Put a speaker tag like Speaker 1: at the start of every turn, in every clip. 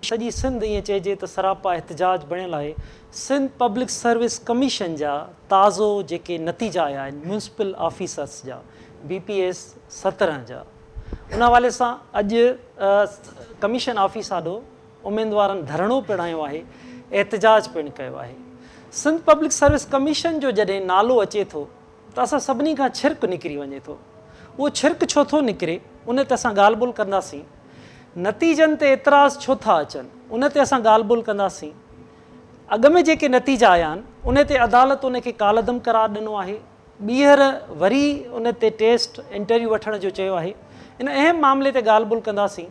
Speaker 1: سڄي سنڌ ائين چئجي ته سراپا احتجاج بڻيل آهي. سنڌ پبلڪ سروس ڪميشن جا تازو جيڪي نتيجا آيا آهن ميونسپل آفيسرس جا بي پي ايس 17 جا ان حوالي سان اڄ ڪميشن آفيس آڏو اميدوارن ڌرڻو پڻ هنيو آهي احتجاج پڻ ڪيو آهي. سنڌ پبلڪ سروس ڪميشن جو جڏهن نالو اچي ٿو ته اسان سڀني کان ڇرڪ نڪري وڃي ٿو. اهو ڇرڪ ڇو ٿو نڪري ان تي اسان ڳالهه ٻولهه ڪنداسين. نتيجن تي اعتراض ڇو ٿا اچن ان تي اسان ڳالهه ٻولهه ڪنداسين. اڳ ۾ جيڪي نتيجا آيا آهن ان تي عدالت ان کي ڪالعدم قرار ڏنو آهي. ٻيهر وري ان تي ٽيسٽ انٽرويو وٺڻ جو چيو آهي. ان اهم معاملي تي ڳالهه ٻولهه ڪنداسين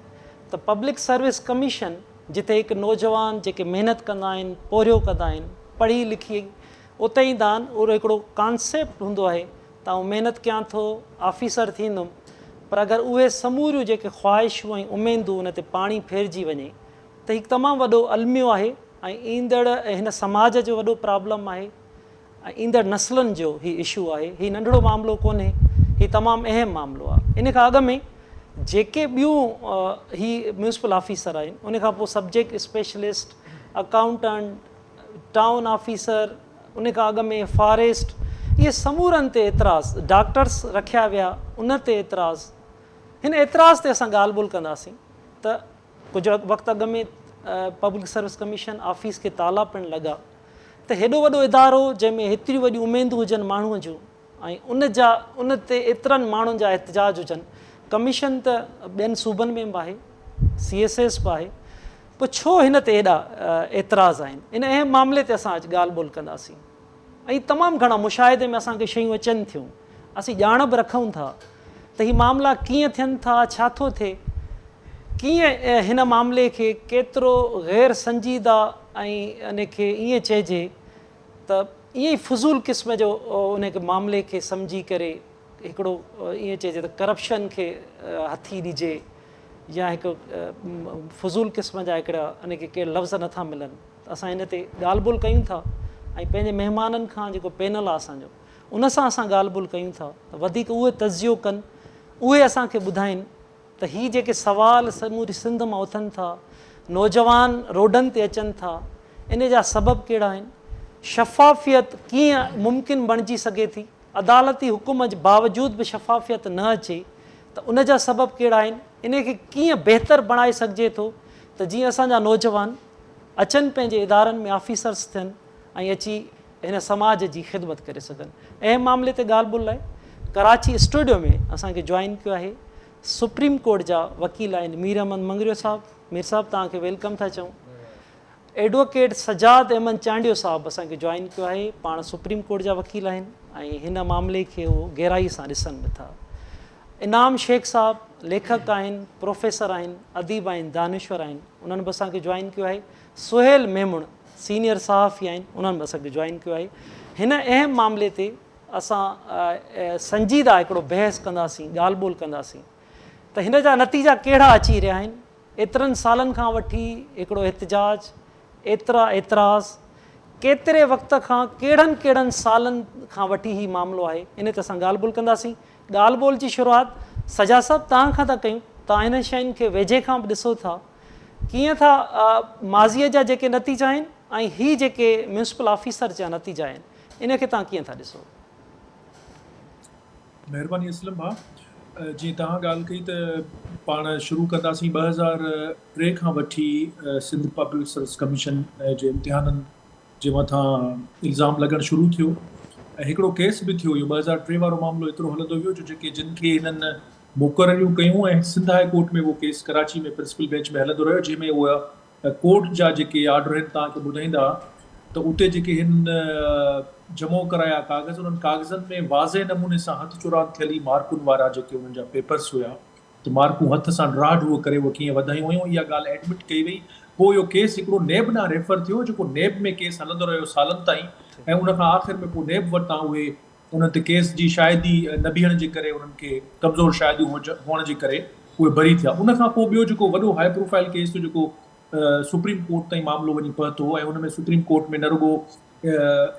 Speaker 1: ته پبلڪ سروس ڪميشن جتي هڪ نوجوان جيڪي محنت ڪندا آهن، پورهيو ڪندا آهن، پڙهي لکي اتي ايندا آهن اهو هڪڙو ڪانسيپٽ هوندو آهي ته آئون محنت ڪيان ٿو آفيسر ٿيندم پر اگر اهي سموريون جيڪي خواهشون ۽ اميدون ان تي پاڻي ڦيرجي وڃي ته هڪ تمام وڏو الميو آهي ۽ ايندڙ هن سماج جو وڏو پرابلم آهي ۽ ايندڙ نسلن جو هي اشو آهي هي ننڍڙو معاملو ڪونهي هي تمام اهم معاملو آهي ان کان اڳ ۾ جيڪي ٻيون هي ميونسپل آفيسر آهن ان کان پوء subject specialist accountant town officer, ان کان اڳ ۾ فاريسٽ، اهي سمورن تي اعتراض، ڊاڪٽرس رکيا ويا ان تي اعتراض، هن اعتراض تي اسان ڳالهه ٻولهه ڪنداسين ته ڪجهه وقت اڳ ۾ پبلڪ سروس ڪميشن آفيس کي تالا پڻ لڳا ته هيڏو وڏو ادارو جنهن ۾ هيتريون وڏيون اميدون هجن ماڻهوء جون ۽ ان جا ان تي ايترن ماڻهن جا احتجاج هجن، ڪميشن ته ٻين صوبن ۾ به آهي، سي ايس ايس به آهي، پوء ڇو هن تي ايڏا اعتراض آهن؟ ان اهم معاملي تي اسان اڄ ڳالهه ٻولهه ڪنداسين ۽ تمام گهڻا مشاهدي ۾ اسان کي شيون اچن ٿيون، اسين ڄاڻ به رکون ٿا ته هي معاملا ڪيئن ٿين ٿا، ڇا ٿو ٿئي، ڪيئن هن معاملي کي ڪيترو غير سنجيده ۽ ان کي ائين چئجي ته ائين ئي فضول قسم جو ان معاملي کي سمجهي ڪري هڪڙو ائين چئجي ته ڪرپشن کي هٿي ڏجي يا هڪ فضول قسم جا هڪڙا ان کي ڪهڙا لفظ نٿا ملن ته اسان ان تي ڳالهه ٻولهه ڪيون ٿا ۽ پنهنجي مهمانن کان جيڪو پينل آهي اسان جو ان سان اسان ڳالهه ٻولهه ڪيون ٿا ته وڌيڪ اهي تجزيو ڪن اهي اسان کي ٻڌائين ته هي جيڪي سوال سموري سنڌ مان اٿن ٿا، نوجوان روڊن تي اچن ٿا، ان جا سبب ڪهڙا آهن؟ شفافيت ڪيئن ممڪن بڻجي سگهي ٿي؟ عدالتي حڪم جي باوجود به شفافيت نه اچي ته ان جا سبب ڪهڙا آهن؟ ان کي ڪيئن بهتر بڻائي سگهجي ٿو ته جيئن اسان جا نوجوان اچن پنهنجي ادارن ۾ آفيسرس ٿين ۽ اچي هن سماج جي خدمت ڪري سگهن. اهم معاملي تي ڳالهه ٻولهه لاء ڪراچي اسٽوڊيو ۾ اسان کي جوائن ڪيو آهي سپريم ڪورٽ جا وڪيل آهن مير احمد مڱريو صاحب. مير صاحب توهان کي welcome ٿا چئون. ايڊووڪيٽ سجاد احمد چانڊيو صاحب اسان کي جوائن ڪيو آهي، پاڻ سپريم ڪورٽ جا وڪيل آهن ۽ هن معاملي کي هو گهرائي سان ڏسن به ٿا. انعام شيخ صاحب ليکڪ آهن، پروفيسر آهن، اديب آهن، دانشور آهن، انهن به اسان کي جوائن ڪيو آهي. سهيل ميمڻ سينيئر صحافي آهن، انهن به اسان کي جوائن ڪيو آهي. هن اهم معاملي تي اسان سنجيده هڪڙو بحث ڪنداسين، ڳالهه ٻولهه ڪنداسين ته هن جا نتيجا ڪهڙا اچي رهيا آهن، ايترن سالن کان وٺي هڪڙو احتجاج، ايترا اعتراض، ڪيتري وقت کان ڪهڙن ڪهڙن سالن کان وٺي هي معاملو آهي، ان تي اسان ڳالهه ٻولهه ڪنداسين. ڳالهه ٻولهه جي شروعات سجاد صاحب توهان کان ٿا ڪيون، توهان هنن شين کي ويجهي کان به ڏسو ٿا، ڪيئن ٿا ماضيء جا جيڪي نتيجا آهن ۽ هي جيڪي ميونسپل آفيسر جا نتيجا آهن ان کي توهان ڪيئن ٿا ڏسو؟
Speaker 2: مهرباني اسلم ڀاء جيئن توهان ڳالهه ڪئي ته پاڻ شروع ڪنداسين 2003 کان وٺي سنڌ پبلڪ سروس ڪميشن جي امتحانن جي مٿان الزام لڳڻ شروع ٿيو ۽ هڪڙو ڪيس به ٿيو اهو 2003 وارو معاملو ايترو هلندو ويو جو جيڪي جن کي هنن مقرريون ڪيون ۽ سنڌ هاء ڪورٽ ۾ اهو ڪيس ڪراچي ۾ پرنسپل بينچ ۾ هلندو رهيو جنهن ۾ اها ڪورٽ جا جيڪي آرڊر آهن توهان کي ٻڌائيندا ته اتي جيڪي هن جمع ڪرايا ڪاغذ انهن ڪاغذن ۾ واضح نموني سان هٿ چراند ٿيل ئي مارڪن وارا جيڪي انهن جا پيپرس هيا ته مارڪون هٿ سان ڊرا ڊرو ڪري اهي ڪيئن وڌايون ويون اها ڳالهه ايڊمٽ ڪئي وئي پوء اهو ڪيس هڪڙو نيب ڏانهن ريفر ٿيو جيڪو نيب ۾ ڪيس هلندو رهيو سالن تائين ۽ ان کان آخر ۾ پوء نيب وٽان اهي انهن تي ڪيس جي شاهدي نه بيهڻ جي ڪري انهن کي ڪمزور شاهديون هئڻ جي ڪري اهي بري ٿيا ان کان پوء ٻيو جيڪو وڏو هاء پروفائل ڪيس ٿيو جيڪو سپريم ڪورٽ تائين معاملو وڃي پهتو ۽ ان ۾ سپريم ڪورٽ ۾ نه رڳو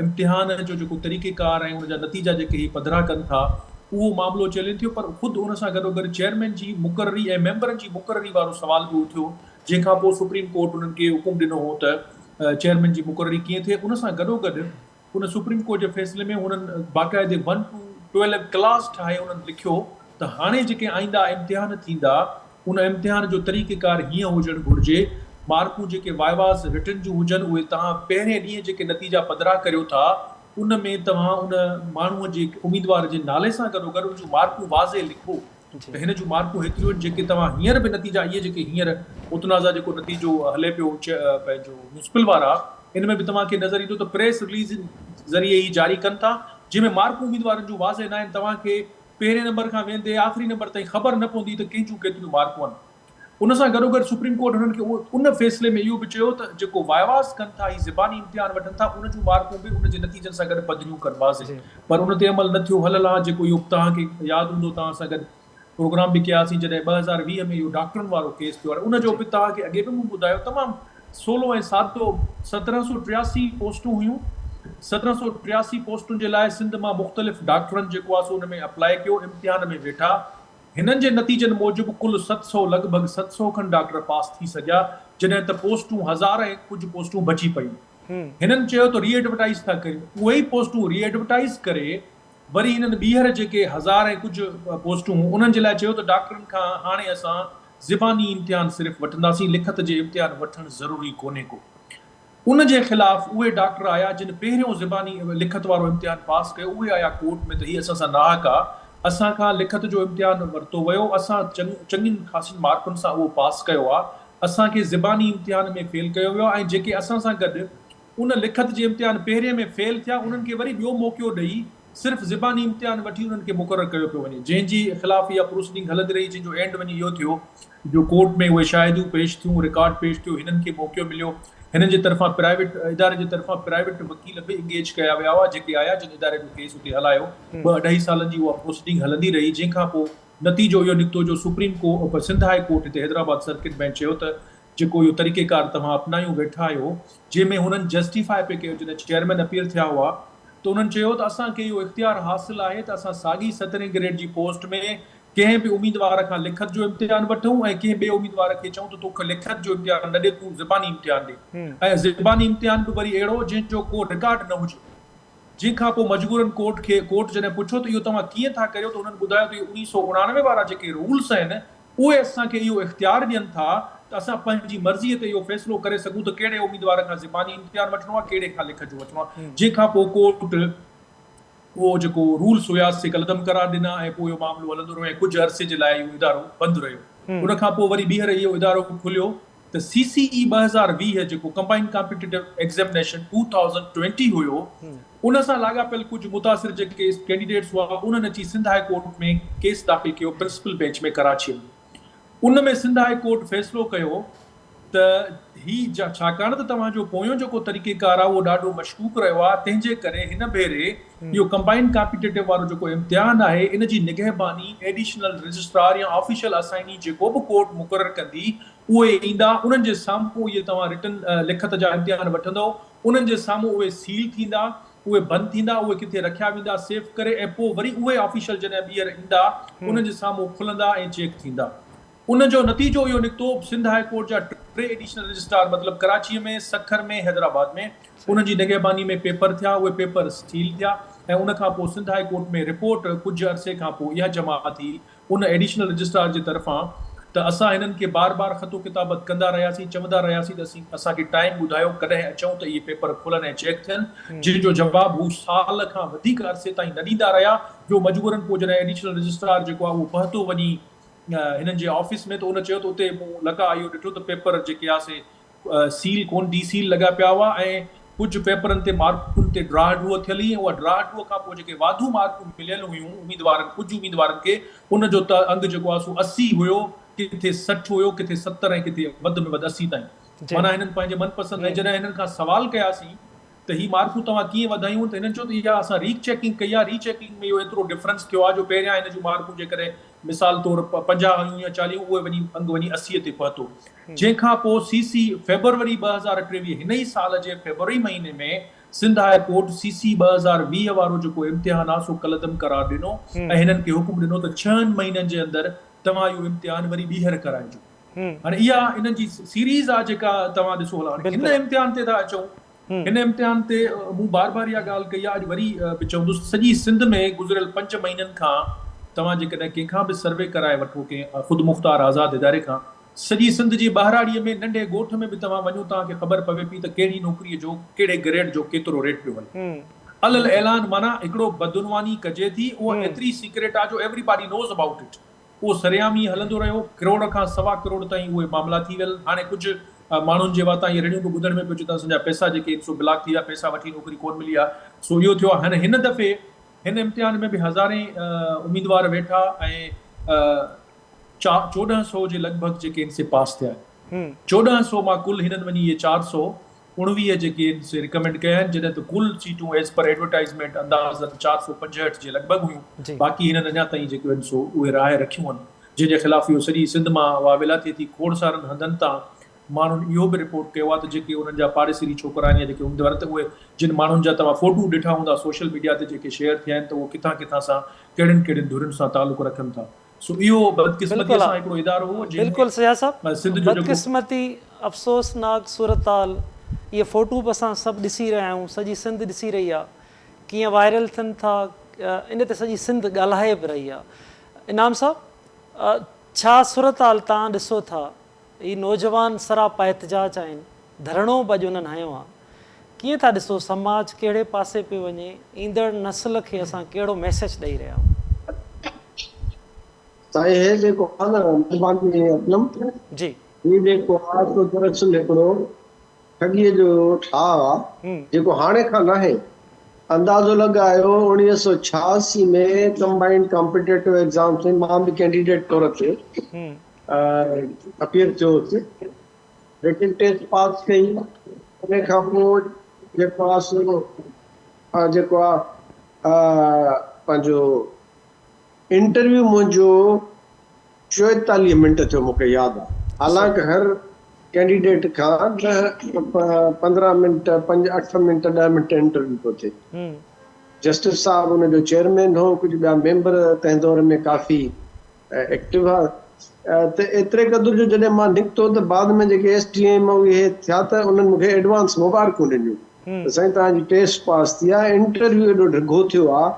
Speaker 2: امتحان جو جيڪو طريقيڪار ۽ ان جا نتيجا جيڪي هي پڌرا ڪن ٿا اهو معاملو چئلينج ٿيو پر خود ان سان گڏوگڏ چيئرمين جي مقرري ۽ ميمبرن جي مقرري وارو سوال به اٿيو جنهن کان پوء سپريم ڪورٽ انهن کي حڪم ڏنو هو ته چيئرمين جي مقرري ڪيئن ٿئي ان سان گڏوگڏ ان سپريم ڪورٽ جي فيصلي ۾ هنن باقاعدي ون ٽو ٽويلو ڪلاس ٺاهي انهن لکيو ته هاڻي جيڪي آئنده امتحان ٿيندا ان امتحان جو طريقيڪار هيئن هجڻ گهرجي، مارڪون جيڪي وائيواز رٽن جون هجن اهي توهان پهرين ڏينهن جيڪي نتيجا پڌرا ڪريو ٿا ان ۾ توهان ان ماڻهوء جي اميدوار جي نالي سان گڏوگڏ ان جون مارڪون واضح لکو ته هن جون مارڪون هيتريون آهن جيڪي توهان هينئر به نتيجا اهي جيڪي هينئر متنازع جيڪو نتيجو هلي پيو پنهنجو ميونسپل وارا ان ۾ به توهان کي نظر ايندو ته پريس رليز ذريعي ئي جاري ڪن ٿا جنهن ۾ مارڪون اميدوارن جون واضح ناهن توهان کي پهرين نمبر کان ويندي آخري نمبر تائين خبر نه پوندي ته ڪنهن جون ڪيتريون مارڪون آهن. ان سان گڏوگڏ سپريم ڪورٽ هنن کي ان فيصلي ۾ اهو به چيو ته جيڪو وائيواز ڪن ٿا هي زباني امتحان وٺن ٿا ان جون مارڪون به ان جي نتيجن سان گڏ پڌريون ڪن واضح پر ان تي عمل نه ٿيو هل هلان جيڪو اهو توهان کي ياد هوندو توهان سان گڏ پروگرام به ڪياسين جڏهن 2020 ۾ اهو ڊاڪٽرن وارو ڪيس ٿيو هاڻي ان جو به توهان کي اڳي به مون ٻڌايو تمام سولو ۽ سادو 1783 پوسٽون هيون 1783 پوسٽن جي لاء سنڌ مان مختلف ڊاڪٽرن جيڪو آهي سو ان ۾ اپلائي ڪيو امتحان ۾ ويٺا هنن جي نتيجن موجب ڪل 700 لڳ ڀڳ 700 کن ڊاڪٽر پاس ٿي سگهيا جڏهن ته پوسٽون هزار ۽ ڪجهه پوسٽون بچي پيون هنن چيو ته ري ايڊورٽائيز ٿا ڪريون اهي ئي پوسٽون ري ايڊورٽائيز ڪري وري هنن ٻيهر جيڪي هزار ۽ ڪجهه پوسٽون هيون انهن جي لاء چيو ته ڊاڪٽرن کان هاڻي اسان زباني امتحان صرف وٺنداسين لکت جي امتحان وٺڻ ضروري ڪونهي ڪو. ان جي خلاف اهي ڊاڪٽر آيا جن پهريون زباني لکت وارو امتحان پاس ڪيو اهي آيا ڪورٽ ۾ ته هي اسان سان ناحق آ اسان کان لکت جو امتحان ورتو ويو اسان چڱين خاصين مارڪن سان اهو پاس ڪيو آ اسان کي زباني امتحان ۾ فيل ڪيو ويو آ ۽ جيڪي اسان سان گڏ ان لکت جي امتحان پهرين ۾ فيل ٿيا انهن کي وري ٻيو موقعو ڏئي صرف زباني امتحان وٺي انهن کي مقرر ڪيو پيو وڃي جنهن جي خلاف اها پروسيڊنگ هلندي رهي جنهن جو اينڊ وڃي اهو ٿيو جو ڪورٽ ۾ اهي شاهديون پيش ٿيون رڪارڊ پيش ٿيو هنن کي موقعو مليو هنن جي طرفان پرائيويٽ اداري جي طرفان پرائيويٽ وڪيل به انگيج ڪيا ويا هئا جيڪي آيا جن اداري جو ڪيس اتي هلايو ٻه اڍائي سالن جي اها پروسيڊنگ هلندي رهي جنهن کان پوء نتيجو اهو نڪتو جو سپريم ڪو سنڌ هاء ڪورٽ هتي حيدرآباد سرڪٽ بينچ چيو ته جيڪو اهو طريقيڪار توهان اپنايون ويٺا آهيو جنهن ۾ هنن جسٽيفاء پئي ڪيو جڏهن چيئرمين اپيئر ٿيا هئا ته انهن چيو ته اسان کي اهو اختيار حاصل آهي ته اسان ساڳي سترهين گريڊ جي پوسٽ ۾ ڪنهن به اميدوار کان لکت جو امتحان وٺون ۽ ڪنهن ٻئي اميدوار کي چئون ته توکي لکت جو امتحان نه ڏي تون زباني امتحان ڏي ۽ زباني امتحان به وري اهڙو جنهن جو ڪو رڪارڊ نه هجي. جنهن کان پوء مجبورن ڪورٽ کي ڪورٽ جڏهن پڇيو ته اهو توهان ڪيئن ٿا ڪريو ته انهن ٻڌايو ته اهي 1999 وارا جيڪي رولس آهن اهي اسان کي اهو اختيار ڏين ٿا ته اسان پنهنجي مرضيء تي اهو فيصلو ڪري سگهون ته ڪهڙي اميدوار کان زباني امتحان وٺڻو آهي ڪهڙي کان لکت جو وٺڻو آهي جنهن کان پوء ڪورٽ اهو جيڪو رولس هيا سي ڪالعدم قرار ڏنا ۽ پوء اهو معاملو هلندو رهيو ۽ ڪجهه عرصي جي لاء اهو ادارو بند رهيو ان کان پوء وري ٻيهر اهو ادارو کليو ته سي سي اي 2020 جيڪو ڪمبائنڊ ڪامپيٽيٽو ايگزيمنيشن 2020 هيو ان سان لاڳاپيل ڪجهه متاثر جيڪي ڪينڊيڊيٽس هئا انهن اچي سنڌ هاء ڪورٽ ۾ ڪيس داخل ڪيو پرنسپل بينچ ۾ ڪراچي ۾ ان ۾ سنڌ هاء ڪورٽ فيصلو ڪيو ته هي ڇاڪاڻ ته توهان جو پويون جيڪو طريقيڪار آهي اهو ڏاڍو مشڪوڪ رهيو آهي تنهن جي ڪري هن ڀيري اهو ڪمبائنڊ ڪامپيٽيٽو وارو جيڪو امتحان آهي ان جي نگهباني ايڊيشنل رجسٽرار يا آفيشل اسائني جيڪو به ڪورٽ مقرر ڪندي اهي ايندا انهن جي سامهون اهي توهان رٽن لکت جا امتحان وٺندؤ انهن جي سامهون اهي سيل ٿيندا اهي بند ٿيندا اهي ڪٿي رکيا ويندا سيف ڪري ۽ پوء وري اهي آفيشل جڏهن ٻيهر ايندا انهن جي سامهون کلندا ۽ چيڪ ٿيندا. ان جو نتيجو اهو نڪتو سنڌ هاء ڪورٽ جا ٽي ايڊيشنل رجسٽرار مطلب ڪراچيء ۾ سکر ۾ حيدرآباد ۾ انهن جي نگهباني ۾ پيپر ٿيا اهي پيپر سيل ٿيا ۽ ان کان پوء سنڌ هاء ڪورٽ ۾ رپورٽ ڪجهه عرصي کان پوء اها جمع ٿي ان ايڊيشنل رجسٽرار جي طرفان ته اسان هنن کي بار بار خط و ڪتابت ڪندا رهياسين چوندا رهياسين ته اسين اسان کي ٽائيم ٻڌايو ڪڏهن اچون ته اهي پيپر کلن ۽ چيڪ ٿين جنهن جو جواب هو سال کان وڌيڪ عرصي تائين نه ڏيندا رهيا جو مجبورن پوء جڏهن ايڊيشنل رجسٽرار جيڪو آهي اهو پهتو وڃي هنن جي آفيس ۾ ته ان چيو ته اتي مون لقاء اهو ڏٺو ته پيپر جيڪي آ سي سيل ڪون ڊي سيل لڳا پيا هئا ۽ ڪجهه پيپرن تي مارڪن تي ڊراهه ڊوهه ٿيل هئي ۽ اها ڊراهه ڊوهه کان پوء جيڪي واڌو مارڪون مليل هيون اميدوارن ڪجهه اميدوارن کي ان جو ته انگ جيڪو آ سو 80 هيو ڪٿي 60 هيو ڪٿي 70 ۽ ڪٿي وڌ ۾ وڌ 80 تائين معنيٰ هنن پنهنجي من پسند ۽ جڏهن هنن کان سوال ڪياسين ته هي مارڪون توهان ڪيئن وڌايون ته هنن چيو ته اها اسان ري چيڪنگ ڪئي آهي، ري چيڪنگ ۾ اهو ايترو ڊفرنس ٿيو آهي جو پهريان هن جون مارڪون جيڪڏهن مثال طور 50 هيون يا 40 اهي وڃي انگ وڃي 80 تي پهتو. جنهن کان پوء سي سي فيبروري 2023 هن ئي سال جي فيبروري مهيني ۾ Sindh high court C C 2020 وارو جيڪو امتحان آهي سو ڪالعدم قرار ڏنو ۽ هنن کي حڪم ڏنو ته ڇهن مهينن جي اندر توهان اهو امتحان وري ٻيهر ڪرائجو. هاڻي اها انهن جي سيريز آ جيڪا توهان ڏسو هلا هاڻي هن امتحان تي ٿا اچون هن امتحان تي مون بار بار اها ڳالهه ڪئي آ اڄ وري به چوندس سڄي سنڌ ۾ گذريل 5 مهينن کان توهان جيڪڏهن ڪنهن کان به سروي ڪرائي وٺو ڪنهن خودمختار آزاد اداري کان سڄي سنڌ جي ٻهراڙيء ۾ ننڍي ڳوٺ ۾ به توهان وڃو توهان کي خبر پوي پئي ته ڪهڙي نوڪريء جو ڪهڙي گريڊ جو ڪيترو ريٽ پيو هلي. علي الاعلان معنيٰ هڪڙو بدعنواني ڪجي ٿي اها ايتري سيڪريٽ آ جو everybody knows about it. اهو سرعام ائين هلندو رهيو. ڪروڙ کان سوا ڪروڙ تائين اهي معاملا ٿي ويل. هاڻي ڪجهه ماڻهن جي واتان اهي رڙيون به ٻڌڻ ۾ پيو اچي ته اسان جا پئسا جيڪي آهن سو بلاڪ ٿي ويا پئسا وٺي نوڪري ڪونه ملي آ سو اهو ٿيو آ. هاڻي هن دفعي هن امتحان ۾ به هزارين اميدوار ويٺا ۽ 1400 جي لڳ ڀڳ جيڪي آهن سي پاس ٿيا آهن. 1400 مان ڪل هنن وڃي اهي 419 جيڪي آهن سي رڪمينڊ ڪيا آهن جڏهن ته ڪل سيٽون ايز پر ايڊورٽائيزمينٽ اندازن 465 جي لڳ ڀڳ هيون باقي هنن اڃا تائين جيڪو آهن سو اهي راهي رکيون آهن جنهن جي خلاف اهو سڄي سنڌ مان واويلا ٿئي ٿي کوڙ سارن هنڌن تان ماڻهن اهو به رپورٽ ڪيو آهي ته جيڪي انهن جا پاڙيسري ڇوڪرا آهن يا جيڪي اميدوار آهن ته اهي جن ماڻهن جا توهان فوٽو ڏٺا هوندا سوشل ميڊيا تي جيڪي شيئر ٿيا آهن ته اهو ڪٿان ڪٿان سان ڪهڙين ڪهڙين ڌرين سان تعلق رکن ٿا. سو اهو بدقسمتيء
Speaker 1: بلڪل
Speaker 2: سان هڪڙو ادارو هو
Speaker 1: بلڪل سجاد
Speaker 2: جنهن
Speaker 1: صاحب
Speaker 2: سنڌ جو جيڪو.
Speaker 1: بدقسمتي افسوسناڪ صورتحال اهي فوٽو به اسان سڀ ڏسي رهيا آهيون سڄي سنڌ ڏسي رهي آهي ڪيئن وائرل ٿين ٿا ان تي سڄي سنڌ ڳالهائي به رهي آهي انعام صاحب ڇا صورتحال توهان ڏسو ٿا هي نوجوان سراپا احتجاج آهن، ڌرڻو به اڄ انهن هنيو آ. ڪيئن ٿا ڏسو سماج ڪهڙي پاسي پيو وڃي، ايندڙ نسل کي اسان ڪهڙو ميسيج ڏئي رهيا آهيون؟
Speaker 3: سائين هي جيڪو آ نه مهرباني اسلم.
Speaker 1: جي.
Speaker 3: هي جيڪو آ سو دراصل هڪڙو ٺڳيء جو ٺاهه آ جيڪو هاڻي کان ناهي. اندازو لڳايو 1986 ۾ ڪمبائنڊ ڪامپيٽيٽو ايگزامس ۾ مان به ڪينڊيڊيٽ طور تي اپيئر ٿيو هوس. رٽن ٽيسٽ پاس ڪئي ان کان پوء جيڪو آ سو جيڪو آ پنهنجو انٽرويو منهنجو 44 منٽ ٿيو مونکي ياد آ حالانڪ هر ڪينڊيڊيٽ کان 10 15 منٽ 5 8 منٽ 10 منٽ انٽرويو ٿو ٿئي. جسٽس صاحب ان جو چيئرمين هو ڪجهه ٻيا ميمبر تنهن دور ۾ ڪافي ايڪٽو ها ته ايتري قدر جو جڏهن مان نڪتو ته بعد ۾ جيڪي ايس ڊي ايم اهي ٿيا ته انهن مون کي ايڊوانس مبارڪون ڏنيون ته سائين توهان جي ٽيسٽ پاس ٿي آهي انٽرويو ايڏو ڊگهو ٿيو آهي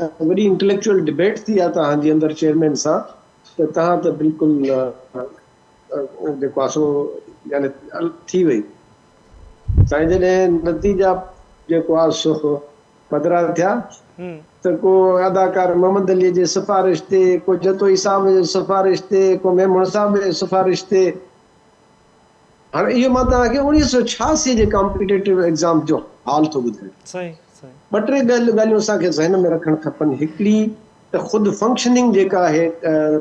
Speaker 3: ۽ وڏي انٽليڪچوئل ڊبيٽ ٿي آهي توهان جي اندر چيئرمين سان ته توهان ته بلڪل جيڪو آهي سو يعني ٿي وئي سائين جڏهن نتيجا جيڪو آهي سو پڌرا ٿيا ته ڪو اداڪار محمد علي جي سفارش تي، ڪو جتوئي صاحب جي سفارش تي، ڪو ميمڻ صاحب جي سفارش تي. هاڻي اهو مان توهان کي 1986 جي ڪامپيٽيٽو ايگزام جو حال ٿو ٻڌايان. ٻه ٽي ڳالهيون اسان کي ذهن ۾ رکڻ کپن. هڪڙي ته خود فنڪشننگ جيڪا آهي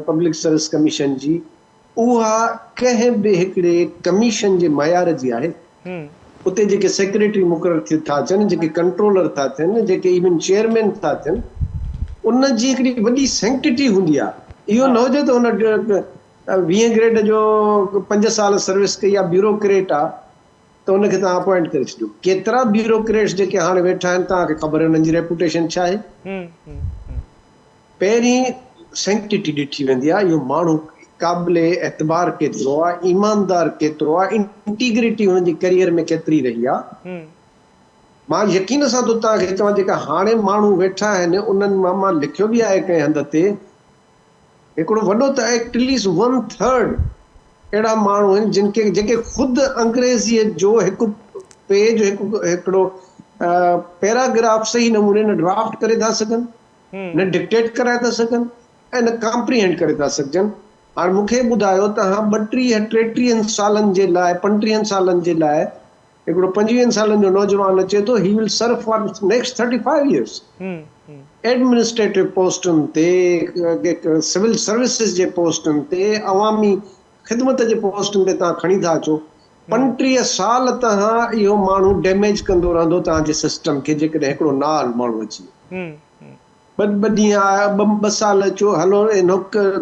Speaker 3: پبلڪ سروس ڪميشن جي اها ڪنهن به هڪڙي ڪميشن جي معيار جي آهي. اتي جيڪي سيڪريٽري مقرر ٿي ٿا اچن، جيڪي ڪنٽرولر ٿا ٿين، جيڪي ايون چيئرمين ٿا ٿين، ان جي هڪڙي وڏي سينڪٽٽي هوندي آهي. اهو نه هجي ته هن ويهين گريڊ جو پنج سال سروس ڪئي آهي، بيوروڪريٽ آهي ته ان کي توهان اپوائنٽ ڪري ڇڏيو. ڪيترا بيوروڪريٽس جيڪي هاڻي ويٺا آهن، توهان کي خبر آهي انهن جي ريپوٽيشن ڇا آهي. پهرين سينڪٽٽي ڏٺي ويندي آهي، اهو ماڻهو قابل اعتبار ڪيترو آهي، ايماندار ڪيترو آهي، انٽيگريٽي هن جي ڪريئر ۾ ڪيتري رهي آهي. مان يقين سان ٿو توهان کي چوان جيڪا هاڻي ماڻهو ويٺا آهن انهن مان مان لکيو به آهي ڪنهن هنڌ تي هڪڙو وڏو ته ايٽ ليسٽ ون ٿرڊ اهڙا ماڻهو آهن جن کي جيڪي خود انگريزيء جو هڪ پيج هڪ هڪڙو پيراگراف صحيح نموني نه ڊرافٽ ڪري ٿا سگهن. نه ڊڪٽيٽ ڪرائي ٿا سگهن ۽ نه ڪامپريهينڊ ڪري ٿا سگهجن. هاڻ مون کي ٻڌايو توهان ٻٽيهه ٽيٽيهن سالن جي لاء پنٽيهن سالن جي لاء هڪڙو پنجويهن سالن جو نوجوان اچي ٿو he will serve for next thirty five years administrative پوسٽن تي سول سروسز جي پوسٽن تي عوامي خدمت جي پوسٽن تي توهان کڻي ٿا اچو 35 سال توهان اهو ماڻهو ڊيميج ڪندو رهندو توهان جي سسٽم کي جيڪڏهن هڪڙو نااهل ماڻهو اچي ويو ٻه ٻه ڏينهن آيا ٻه ٻه سال اچو هلو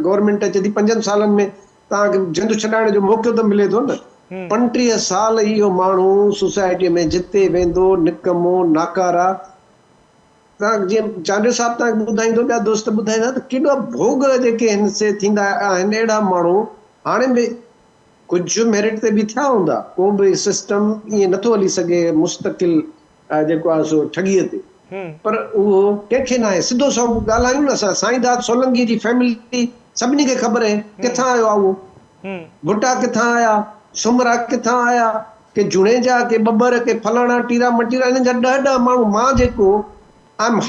Speaker 3: گورنمينٽ اچي ٿي پنجن سالن ۾ توهان کي جند ڇڏائڻ جو موقعو ته ملي ٿو نه 35 سال اهو ماڻهو سوسائٽي ۾ جتي ويندو نڪمو ناڪارا توهان جيئن چانڊيو صاحب توهان کي ٻڌائيندو ٻيا دوست ٻڌائيندا ته ڪيڏا ڀوڳ جيڪي هن سي ٿيندا آهن اهڙا ماڻهو هاڻي به ڪجهه ميرٽ تي به ٿيا هوندا، ڪو به سسٽم ائين نٿو هلي سگهي مستقل جيڪو آهي سو ٺڳيء تي، پر اهو ڪنهن کي ناهي، سڌو سنئون ڳالهايون نه اسان، سائين داد سولنگيء جي فيملي سڀني کي خبر اهي، ڪٿان آيو آهي اهو، ڀٽا ڪٿان آيا، سومرا ڪٿان آيا، ڪي جوڻيجا، ڪي ٻٻر، ڪي فلاڻا ٽيرا مٽيرا، انهن جا ڏهه ڏهه ماڻهو، مان جيڪو I am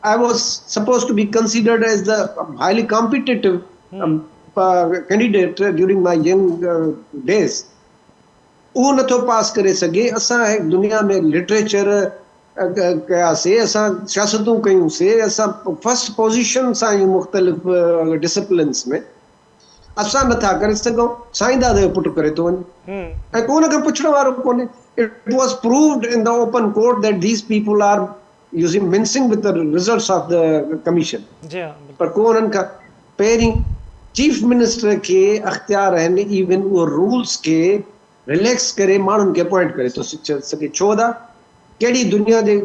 Speaker 3: I was suppose to be considered as the highly competitive candidate during my young days اهو نٿو پاس ڪري سگهي اسان دنيا ۾ لٽريچر ڪياسي اسان سياستون ڪيون سي اسان فرسٽ پوزيشن سان آهيون مختلف ڊسپلنس ۾ اسان نٿا ڪري سگهون سائين داد جو پٽ ڪري ٿو وڃي ۽ ڪو ان کان پڇڻ وارو ڪونهي it was proved in the open court that these people are using mincing with the results of the commission پر ڪو انهن کان پهرين چيف منسٽر کي اختيار آهن ايون اهو رولز کي رليڪس ڪري ماڻهن کي اپوائنٽ ڪري ٿو سگهي ڇو ادا ڪهڙي دنيا جي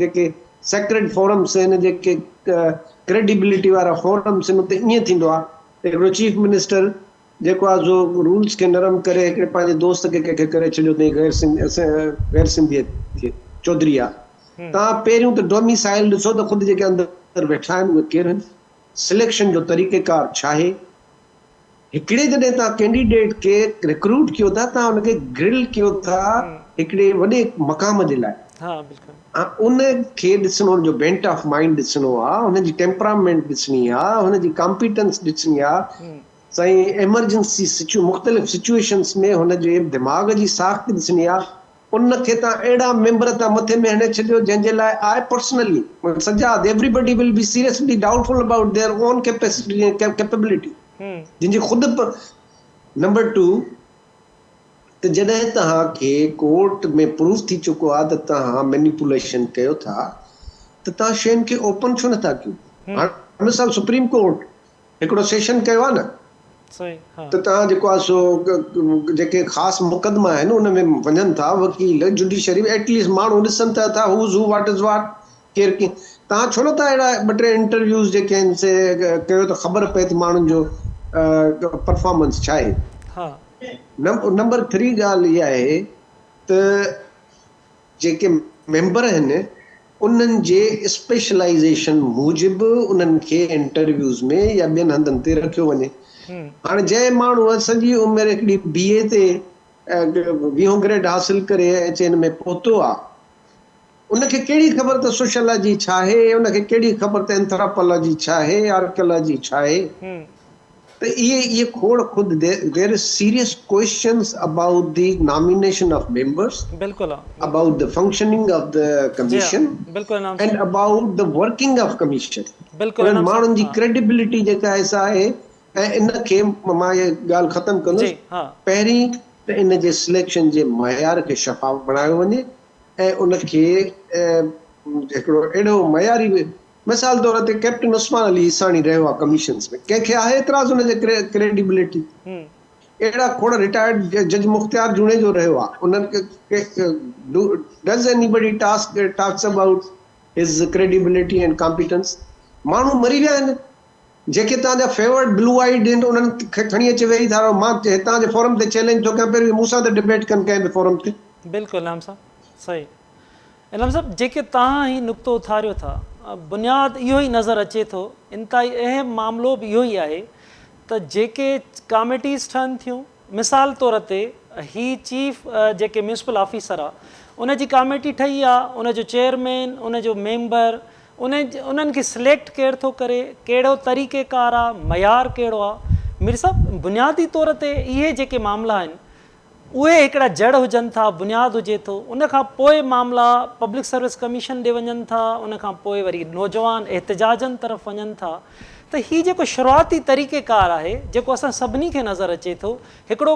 Speaker 3: جيڪي سيڪريڊ فورمس آهن جيڪي ڪريڊيبلٽي وارا فورمس آهن اتي ائين ٿيندو آهي ته هڪڙو چيف منسٽر جيڪو آهي سو رولز کي نرم ڪري هڪڙي پنهنجي دوست کي ڪنهن کي ڪري ڇڏيو اٿئي غير غير سنڌي کي چوڌري آهي توهان پهريون ته ڊوميسائل ڏسو ته خود جيڪي اندر ويٺا آهن اهي ڪير آهن سليڪشن جو طريقيڪار ڇا آهي هڪڙي جڏهن توهان ڪينڊيڊيٽ کي ريڪروٽ ڪيو ٿا توهان ان کي گرل ڪيو ٿا هڪڙي وڏي مقام جي لاء ان کي ڏسڻو ان جو بينٽ آف مائنڊ ڏسڻو آ ان جي ٽيمپرامينٽ ڏسڻي آ ان جي ڪامپيٽنس ڏسڻي آ سائين ايمرجنسي سچو مختلف سچوئيشنس ۾ هن جي دماغ جي ساخت ڏسڻي آ ان کي تان اهڙا ميمبر تان مٿي ۾ هڻي ڇڏيو جنهن جي لاء I personally Sajjad everybody will be seriously doubtful about their own capacity ۽ capability جن جي خود نمبر ٽو ته جڏهن توهان کي ڪورٽ ۾ پروف ٿي چڪو آهي ته توهان مينيپوليشن ڪيو ٿا ته توهان شين کي اوپن ڇو نٿا ڪيو هاڻ مثال سپريم ڪورٽ هڪڙو سيشن ڪيو آهي نه ته توهان جيڪو آهي سو جيڪي خاص مقدما آهن ان ۾ وڃن ٿا وڪيل جڊيشري ايٽ ليسٽ ماڻهو ڏسن ته ٿا هوز هو واٽ از واٽ ڪير ڪيئن توهان ڇو نٿا اهڙا ٻه ٽي انٽرويوز جيڪي آهن سي ڪيو ته خبر پئي ته ماڻهن جو پرفارمنس ڇا آهي. نمبر ٿري ڳالهه اها آهي ته جيڪي ميمبر آهن انهن جي اسپيشلائيزيشن موجب انهن کي انٽرويوز ۾ يا ٻين هنڌن تي رکيو وڃي. هاڻي جنهن ماڻهوء سڄي عمر هڪڙي بي اي تي ويهون گريڊ حاصل ڪري ۽ اچي هن ۾ پهتو آ، ان کي ڪهڙي خبر ته سوشيالاجي ڇا آهي، ان کي ڪهڙي خبر ته اينٿراپالاجي ڇا آهي، آرڪيالاجي ڇا آهي. ته اهي اهي کوڙ خود there is serious questions about the nomination of members
Speaker 1: بلڪل
Speaker 3: about the functioning of the commission and about the working of commission انهن ماڻهن جي ڪريڊيبلٽي جيڪا آهي سا آهي ۽ ان کي مان اها ڳالهه ختم ڪندس پهرين ته ان جي سليڪشن جي معيار کي شفاف بڻايو وڃي ۽ ان کي هڪڙو اهڙو معياري مثال طور تي ڪئپٽن عثمان علي عيساڻي رهيو آهي ڪميشنز ۾ ڪنهن کي آهي اعتراض ان جي ڪريڊيبلٽي تي؟ اهڙا کوڙ رٽائرڊ جج مختيار جوڻيجو رهيو آهي انهن کي does anybody task talks about his credibility and competence? ماڻهو مري ويا آهن جيڪي توهان جا فيورڊ بلو آئيڊ آهن انهن کي کڻي اچي ويهي ٿا رهو مان هتان جي فورم تي چئلينج ٿو ڪيان پهريون مون سان ته ڊبيٽ ڪن ڪنهن به فورم تي.
Speaker 1: بلڪل انعام صاحب صحيح. انعام صاحب جيڪي توهان هي نقطو اٿاريو ٿا بنياد اهو ئي نظر اچي ٿو انتهائي اهم معاملو به اهو ئي آهي ته جيڪي ڪاميٽيز ٺهن ٿيون مثال طور تي هي چيف جيڪي ميونسپل آفيسر آ ان جي ڪاميٽي ٺهي آ ان جو چيئرمين ان جو ميمبر ان انهن کي سليڪٽ ڪير ٿو ڪري ڪهڙو طريقي ڪار آ معيار ڪهڙو آ مير صاحب بنيادي طور تي اهي جيڪي معاملا آهن اهي هڪڙا جڙ هجن ٿا، بنياد هجي ٿو، ان کان پوء معاملا پبلڪ سروس ڪميشن ڏي وڃن ٿا، ان کان پوء وري نوجوان احتجاجن طرف وڃن ٿا ته هي جيڪو شروعاتي طريقي ڪار آهي جيڪو اسان سڀني کي نظر اچي ٿو هڪڙو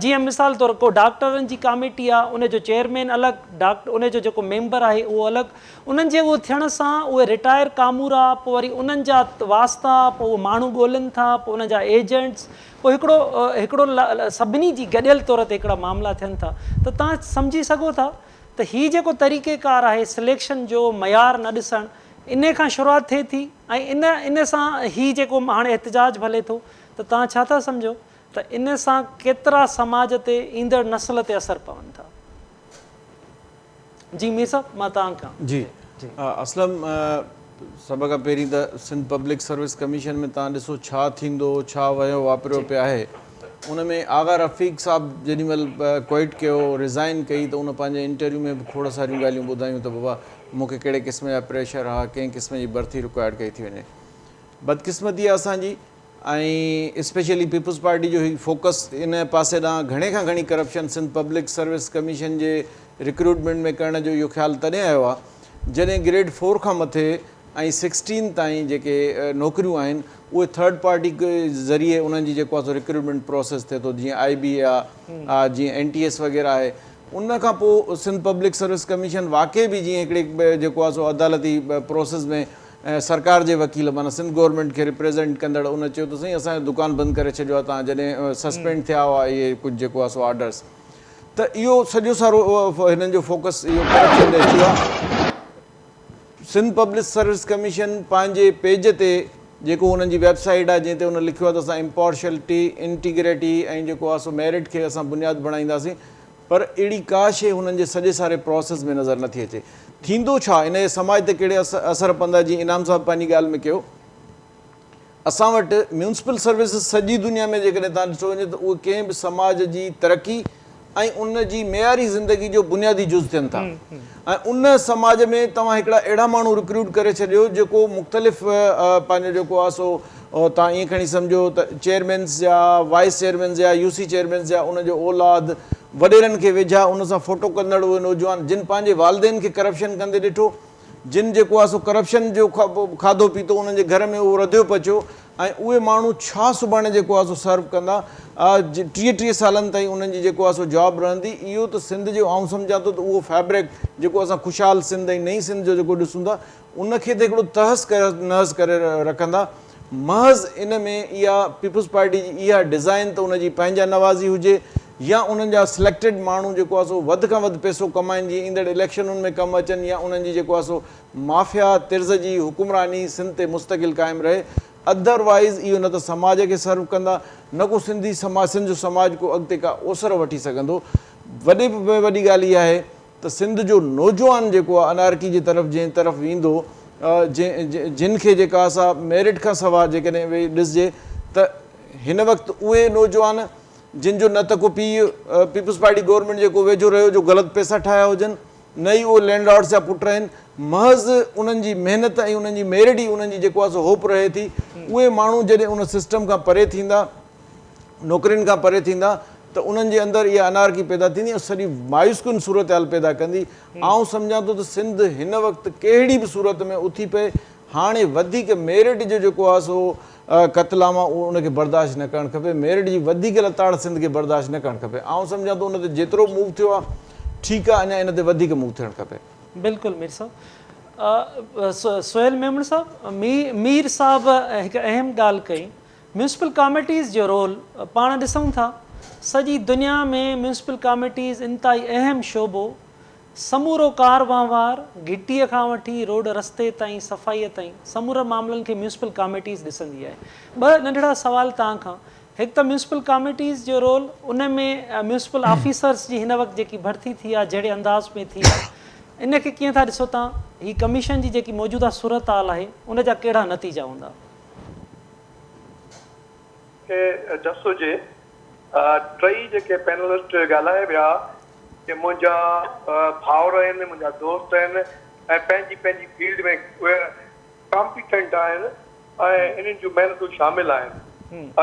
Speaker 1: جيئن مثال طور ڪو ڊاڪٽرن جي ڪاميٽي آهي ان جو چيئرمين الڳ ڊاڪٽر ان جو جيڪو ميمبر آهي اهو الڳ انهن جي اهو ٿيڻ سان اهي رٽائر ڪامورا پوء وري انهن جا واسطا پوء اهي ماڻهو ڳولين ٿا پوء انهن جا ايجنٽس پوء هڪڙو هڪڙو سڀني جي گڏيل طور تي هڪڙا معاملا ٿين ٿا ته توهان سمجهي سگهو ٿا ته هي جيڪو طريقي ڪار آهي سليڪشن جو معيار نه ڏسڻ انهي کان شروعات ٿئي ٿي ۽ ان ان سان هي جيڪو هاڻي احتجاج به هلي ٿو ته توهان ڇا ٿا سمجهو ته ان سان ڪيترا سماج تي ايندڙ نسل تي اثر پون ٿا. جي مير صاحب مان توهان کان.
Speaker 4: جي اسلم سڀ کان پهرين ته سنڌ پبلڪ سروس ڪميشن ۾ توهان ڏسو ڇا ٿيندو ڇا وهيو واپريو پيو آهي ان ۾ آغا رفيق صاحب جيڏي مهل ڪوئٽ ڪيو ريزائن ڪئي ته ان پنهنجي انٽرويو ۾ به کوڙ ساريون ڳالهيون ٻڌايون ته بابا مون کي ڪهڙي قسم جا پريشر ها ڪنهن قسم جي برٿي رڪوائرڊ ڪئي ٿي وڃي بدقسمتي آهي اسان جي ۽ اسپيشلي پيپلز پارٽي جو هي فوڪس ان پاسي ڏانهن گهڻي کان گهڻي corruption Sindh public service commission جي رڪروٽمينٽ ۾ ڪرڻ جو اهو خيال تڏهن آيو آهي جڏهن گريڊ فور کان مٿي ۽ سڪسٽين تائين جيڪي نوڪريون آهن اهي ٿرڊ پارٽي ذريعي انهن جي جيڪو آهي سو رڪروٽمينٽ پروسيس ٿئي ٿو جيئن آء بي اي آهي جيئن اين ٽي ايس وغيره آهي ان کان پوء سنڌ پبلڪ سروس ڪميشن واقعي به جيئن هڪڙي جيڪو آهي سو عدالتي پروسيس ۾ ۽ سرڪار جي وڪيل معنيٰ سنڌ گورنمينٽ کي ريپريزينٽ ڪندڙ ان چيو ته سائين اسان جو دڪان بند ڪري ڇڏيو آهي توهان جڏهن سسپينڊ ٿيا هئا اهي ڪجهه جيڪو آهي سو آرڊرس ته اهو سڄو سارو هنن جو فوڪس اهو ڪرپشن ڏي اچي ويو آهي سنڌ پبلڪ سروس ڪميشن پنهنجي پيج تي جيڪو انهن جي ويب سائيٽ آهي جنهن تي ان لکيو آهي ته اسان امپارشلٽي انٽيگريٽي ۽ جيڪو آهي سو ميرٽ کي اسان بنياد بڻائينداسين پر اهڙي ڪا شيء هنن جي سڄي ساري پراسيس ۾ نظر نٿي اچي. ٿيندو ڇا؟ ان جي سماج تي ڪهڙي اثر پوندا؟ جيئن انعام صاحب پنهنجي ڳالهه ۾ ڪيو، اسان وٽ ميونسپل سروسز سڄي دنيا ۾ جيڪڏهن توهان ڏٺو وڃي ته اهي ڪنهن به سماج جي ترقي ۽ ان جي معياري زندگي جو بنيادي جز ٿين ٿا ۽ ان سماج ۾ توهان هڪڙا اهڙا ماڻهو رڪروٽ ڪري ڇڏيو جيڪو مختلف پنهنجو جيڪو آهي سو توهان ائين کڻي سمجهو ته چيئرمينز جا، وائيس چيئرمينز جا، يو سي چيئرمينز جا ان جو اولاد، وڏيرن کي ويجها ان سان فوٽو ڪندڙ اهي نوجوان جن پنهنجي والدين کي ڪرپشن ڪندي ڏٺو، جن جيڪو آهي سو ڪرپشن جو کاڌو پيتو انهن جي گهر ۾ اهو رڌيو پچيو ۽ اهي ماڻهو ڇا سڀاڻي جيڪو آهي سو سرو ڪندا، 30 30 سالن تائين انهن جي جيڪو آهي سو جاب رهندي، اهو ته سنڌ جو آئون سمجهان ٿو ته اهو فيبرڪ جيڪو اسان خوشحال سنڌ ۽ نئين سنڌ جو جيڪو ڏسون ٿا ان کي ته هڪڙو تهس نهس ڪري رکندا. محض ان ۾ اها پيپلز پارٽي جي اها ڊزائن ته ان جي پنهنجا نوازي هجي يا انهن جا سليڪٽيڊ ماڻهو جيڪو آهي سو وڌ کان وڌ پئسو ڪمائن جيئن ايندڙ اليڪشنن ۾ ڪم اچن يا انهن جي جيڪو آهي سو مافيا طرز جي حڪمراني سنڌ تي مستقل قائم رهي اڌر وائيز اهو نه ته سماج کي سرو ڪندا نه ڪو سنڌي سماج سنڌ جو سماج ڪو اڳتي ڪا اوسر وٺي سگهندو. وڏي ۾ وڏي ڳالهه اها آهي ته سنڌ جو نوجوان جيڪو آ انارڪي جي طرف جنهن طرف ويندو جن کي جيڪا سا ميرٽ کان سوا جيڪڏهن ويهي ڏسجي ته هن وقت اهي نوجوان جن جو نه ته ڪو پيء پيپلز پارٽي گورنمينٽ جيڪو ويجهو رهيو جو غلط پئسا ٺاهيا هجن نه ئي اهي لينڊ لارڊس جا پٽ آهن محض انهن جي محنت ۽ انهن جي ميرٽ ئي انهن جي جيڪو آ سو هوپ رهي ٿي اهي ماڻهو جڏهن ان سسٽم کان پري ٿيندا نوڪرين کان پري ٿيندا ته انهن جي اندر اها انارڪي پيدا ٿيندي ۽ سڄي مايوس ڪن صورتحال پيدا ڪندي. آئون سمجهان ٿو ته سنڌ هن وقت ڪهڙي به صورت ۾ اٿي پئي، هاڻي وڌيڪ ميرٽ جو جيڪو آهي سو قتلام آهي اهو ان کي برداشت نه ڪرڻ کپي، ميرٽ جي وڌيڪ لتاڙ سنڌ کي برداشت نه ڪرڻ کپي. آئون سمجهان ٿو ان تي جيترو موو ٿيو آهي ٺيڪ آهي اڃا ان تي وڌيڪ موو ٿيڻ کپي.
Speaker 1: بلڪل مير صاحب. سهيل ميمڻ صاحب، مير صاحب هڪ اهم ڳالهه ڪئي ميونسپل ڪاميٽيز جو رول پاڻ ڏسون ٿا سڄي دنيا ۾ ميونسپل ڪاميٽيز انتهائي اهم شعبو سمورو ڪار وهنوار گهٽيء کان وٺي روڊ رستي تائين صفائيء تائين سمورن معاملن کي ميونسپل ڪاميٽيز ڏسندي آهي ٻه ننڍڙا سوال توهان کان هڪ ته ميونسپل ڪاميٽيز جو رول ان ۾ ميونسپل آفيسرز جي هن وقت جيڪي ڀرتي ٿي آهي جهڙي انداز ۾ ٿي آهي ان کي ڪيئن ٿا ڏسو توهان هي ڪميشن جي جيڪي موجوده صورتحال آهي ان جا ڪهڙا نتيجا هوندا.
Speaker 5: کي جس هجي. ٽئي جيڪي پينلسٽ ڳالهائي ويا ڪي منهنجا ڀائر آهن، منهنجا دوست آهن ۽ پنهنجي پنهنجي فيلڊ ۾ اهي ڪامپيٽنٽ آهن ۽ انهن جون محنتون شامل آهن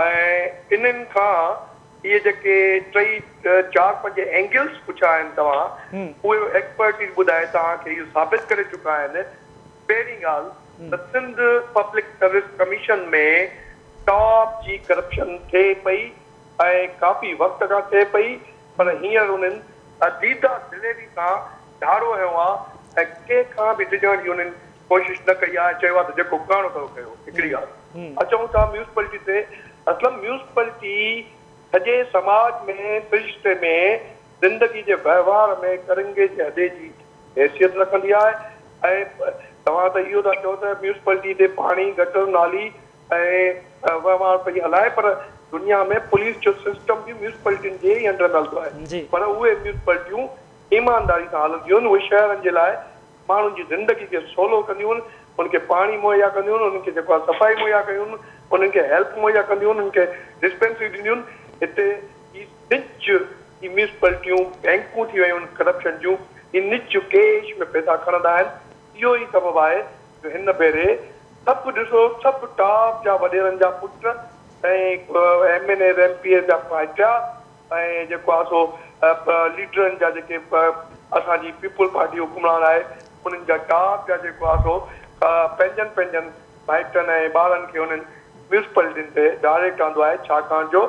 Speaker 5: ۽ انهن کان اهي جيڪي ٽئي چار پنج اينگلز پڇيا آهن توهان اهي ايڪسپرٽيز ٻڌائي توهان کي اهو ثابت ڪري چڪا آهن پهرين ڳالهه ته Sindh public service commission ۾ top جي ڪرپشن ٿئي پئي ۽ ڪافي وقت کان ٿئي پئي پر هينئر انهن ديده دليري سان ڌاڙو هنيو آ ۽ ڪنهن کان به ڊڄڻ جي انهن ڪوشش نه ڪئي آ ۽ چيو آ ته جيڪو ڪرڻو اٿو ڪيو. هڪڙي ڳالهه اچون ٿا ميونسپلٽي تي اسلم ميونسپلٽي سڄي سماج ۾ سرشتي ۾ زندگي جي وهنوار ۾ ڪرنگهي جي هڏي جي حيثيت رکندي آهي ۽ توهان ته اهو ٿا چئو ته ميونسپلٽي تي پاڻي، گٽر، نالي ۽ وهنوار پئي هلائي پر دنيا ۾ پوليس جو سسٽم به ميونسپلٽين جي ئي انڊر ۾ هلندو آهي پر اهي ميونسپلٽيون ايمانداري سان هلنديون آهن، اهي شهرن جي لاء ماڻهن جي زندگي کي سولو ڪنديون آهن، انهن کي پاڻي مهيا ڪنديون آهن، انهن کي جيڪو آهي صفائي مهيا ڪنديون آهن، انهن کي هيلٿ مهيا ڪنديون آهن، انهن کي ڊسپينسريون ڏينديون آهن. هتي هي نج هي ميونسپلٽيون بينڪون ٿي ويون آهن ڪرپشن جون، هي نج ڪيش ۾ پئسا کڻندا آهن، اهو ئي سبب آهي جو هن ڀيري سڀ ڏسو سڀ ٽاپ جا وڏيرن جا پٽ ۽ M N As M P As جا ڀائٽيا ۽ جيڪو آهي سو ليڊرن جا جيڪي اسان جي پيپلز پارٽي حڪمران آهي انهن جا ٽاپ جا جيڪو آهي سو پنهنجن پنهنجن ڀائٽن ۽ ٻارن کي انهن ميونسپلٽين تي ڊائريڪٽ آندو آهي ڇاڪاڻ جو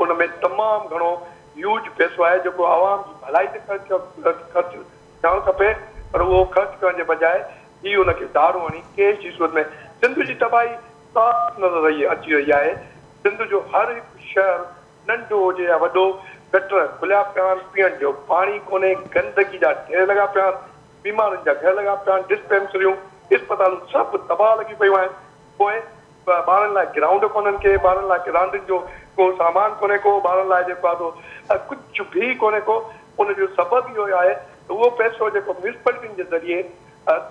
Speaker 5: ان ۾ تمام گهڻو هيوج پئسو آهي جيڪو عوام جي ڀلائي تي خرچ خرچ ٿيڻ کپي پر اهو خرچ ڪرڻ جي بجاء هي ان کي ڌاڙو هڻي ڪيش جي صورت ۾ سنڌ جي تباهي صاف نظر رهي اچي رهي آهي. سنڌ جو هر هڪ شهر ننڍو هجي يا وڏو گٽر کليا پيا آهن، پيئڻ جو پاڻي ڪونهي، گندگي جا ڍير لڳا پيا آهن، بيمارين جا گهر لڳا پيا آهن، ڊسپينسريون، اسپتالون سڀ تباهه لڳيون پيون آهن، پوء ٻارن لاء گرائونڊ ڪونهن ڪي، ٻارن لاء راندين جو ڪو سامان ڪونهي ڪو، ٻارن لاء جيڪو آهي سو ڪجهه به ڪونهي ڪو، ان جو سبب اهو آهي ته اهو پئسو جيڪو ميونسپلٽين جي ذريعي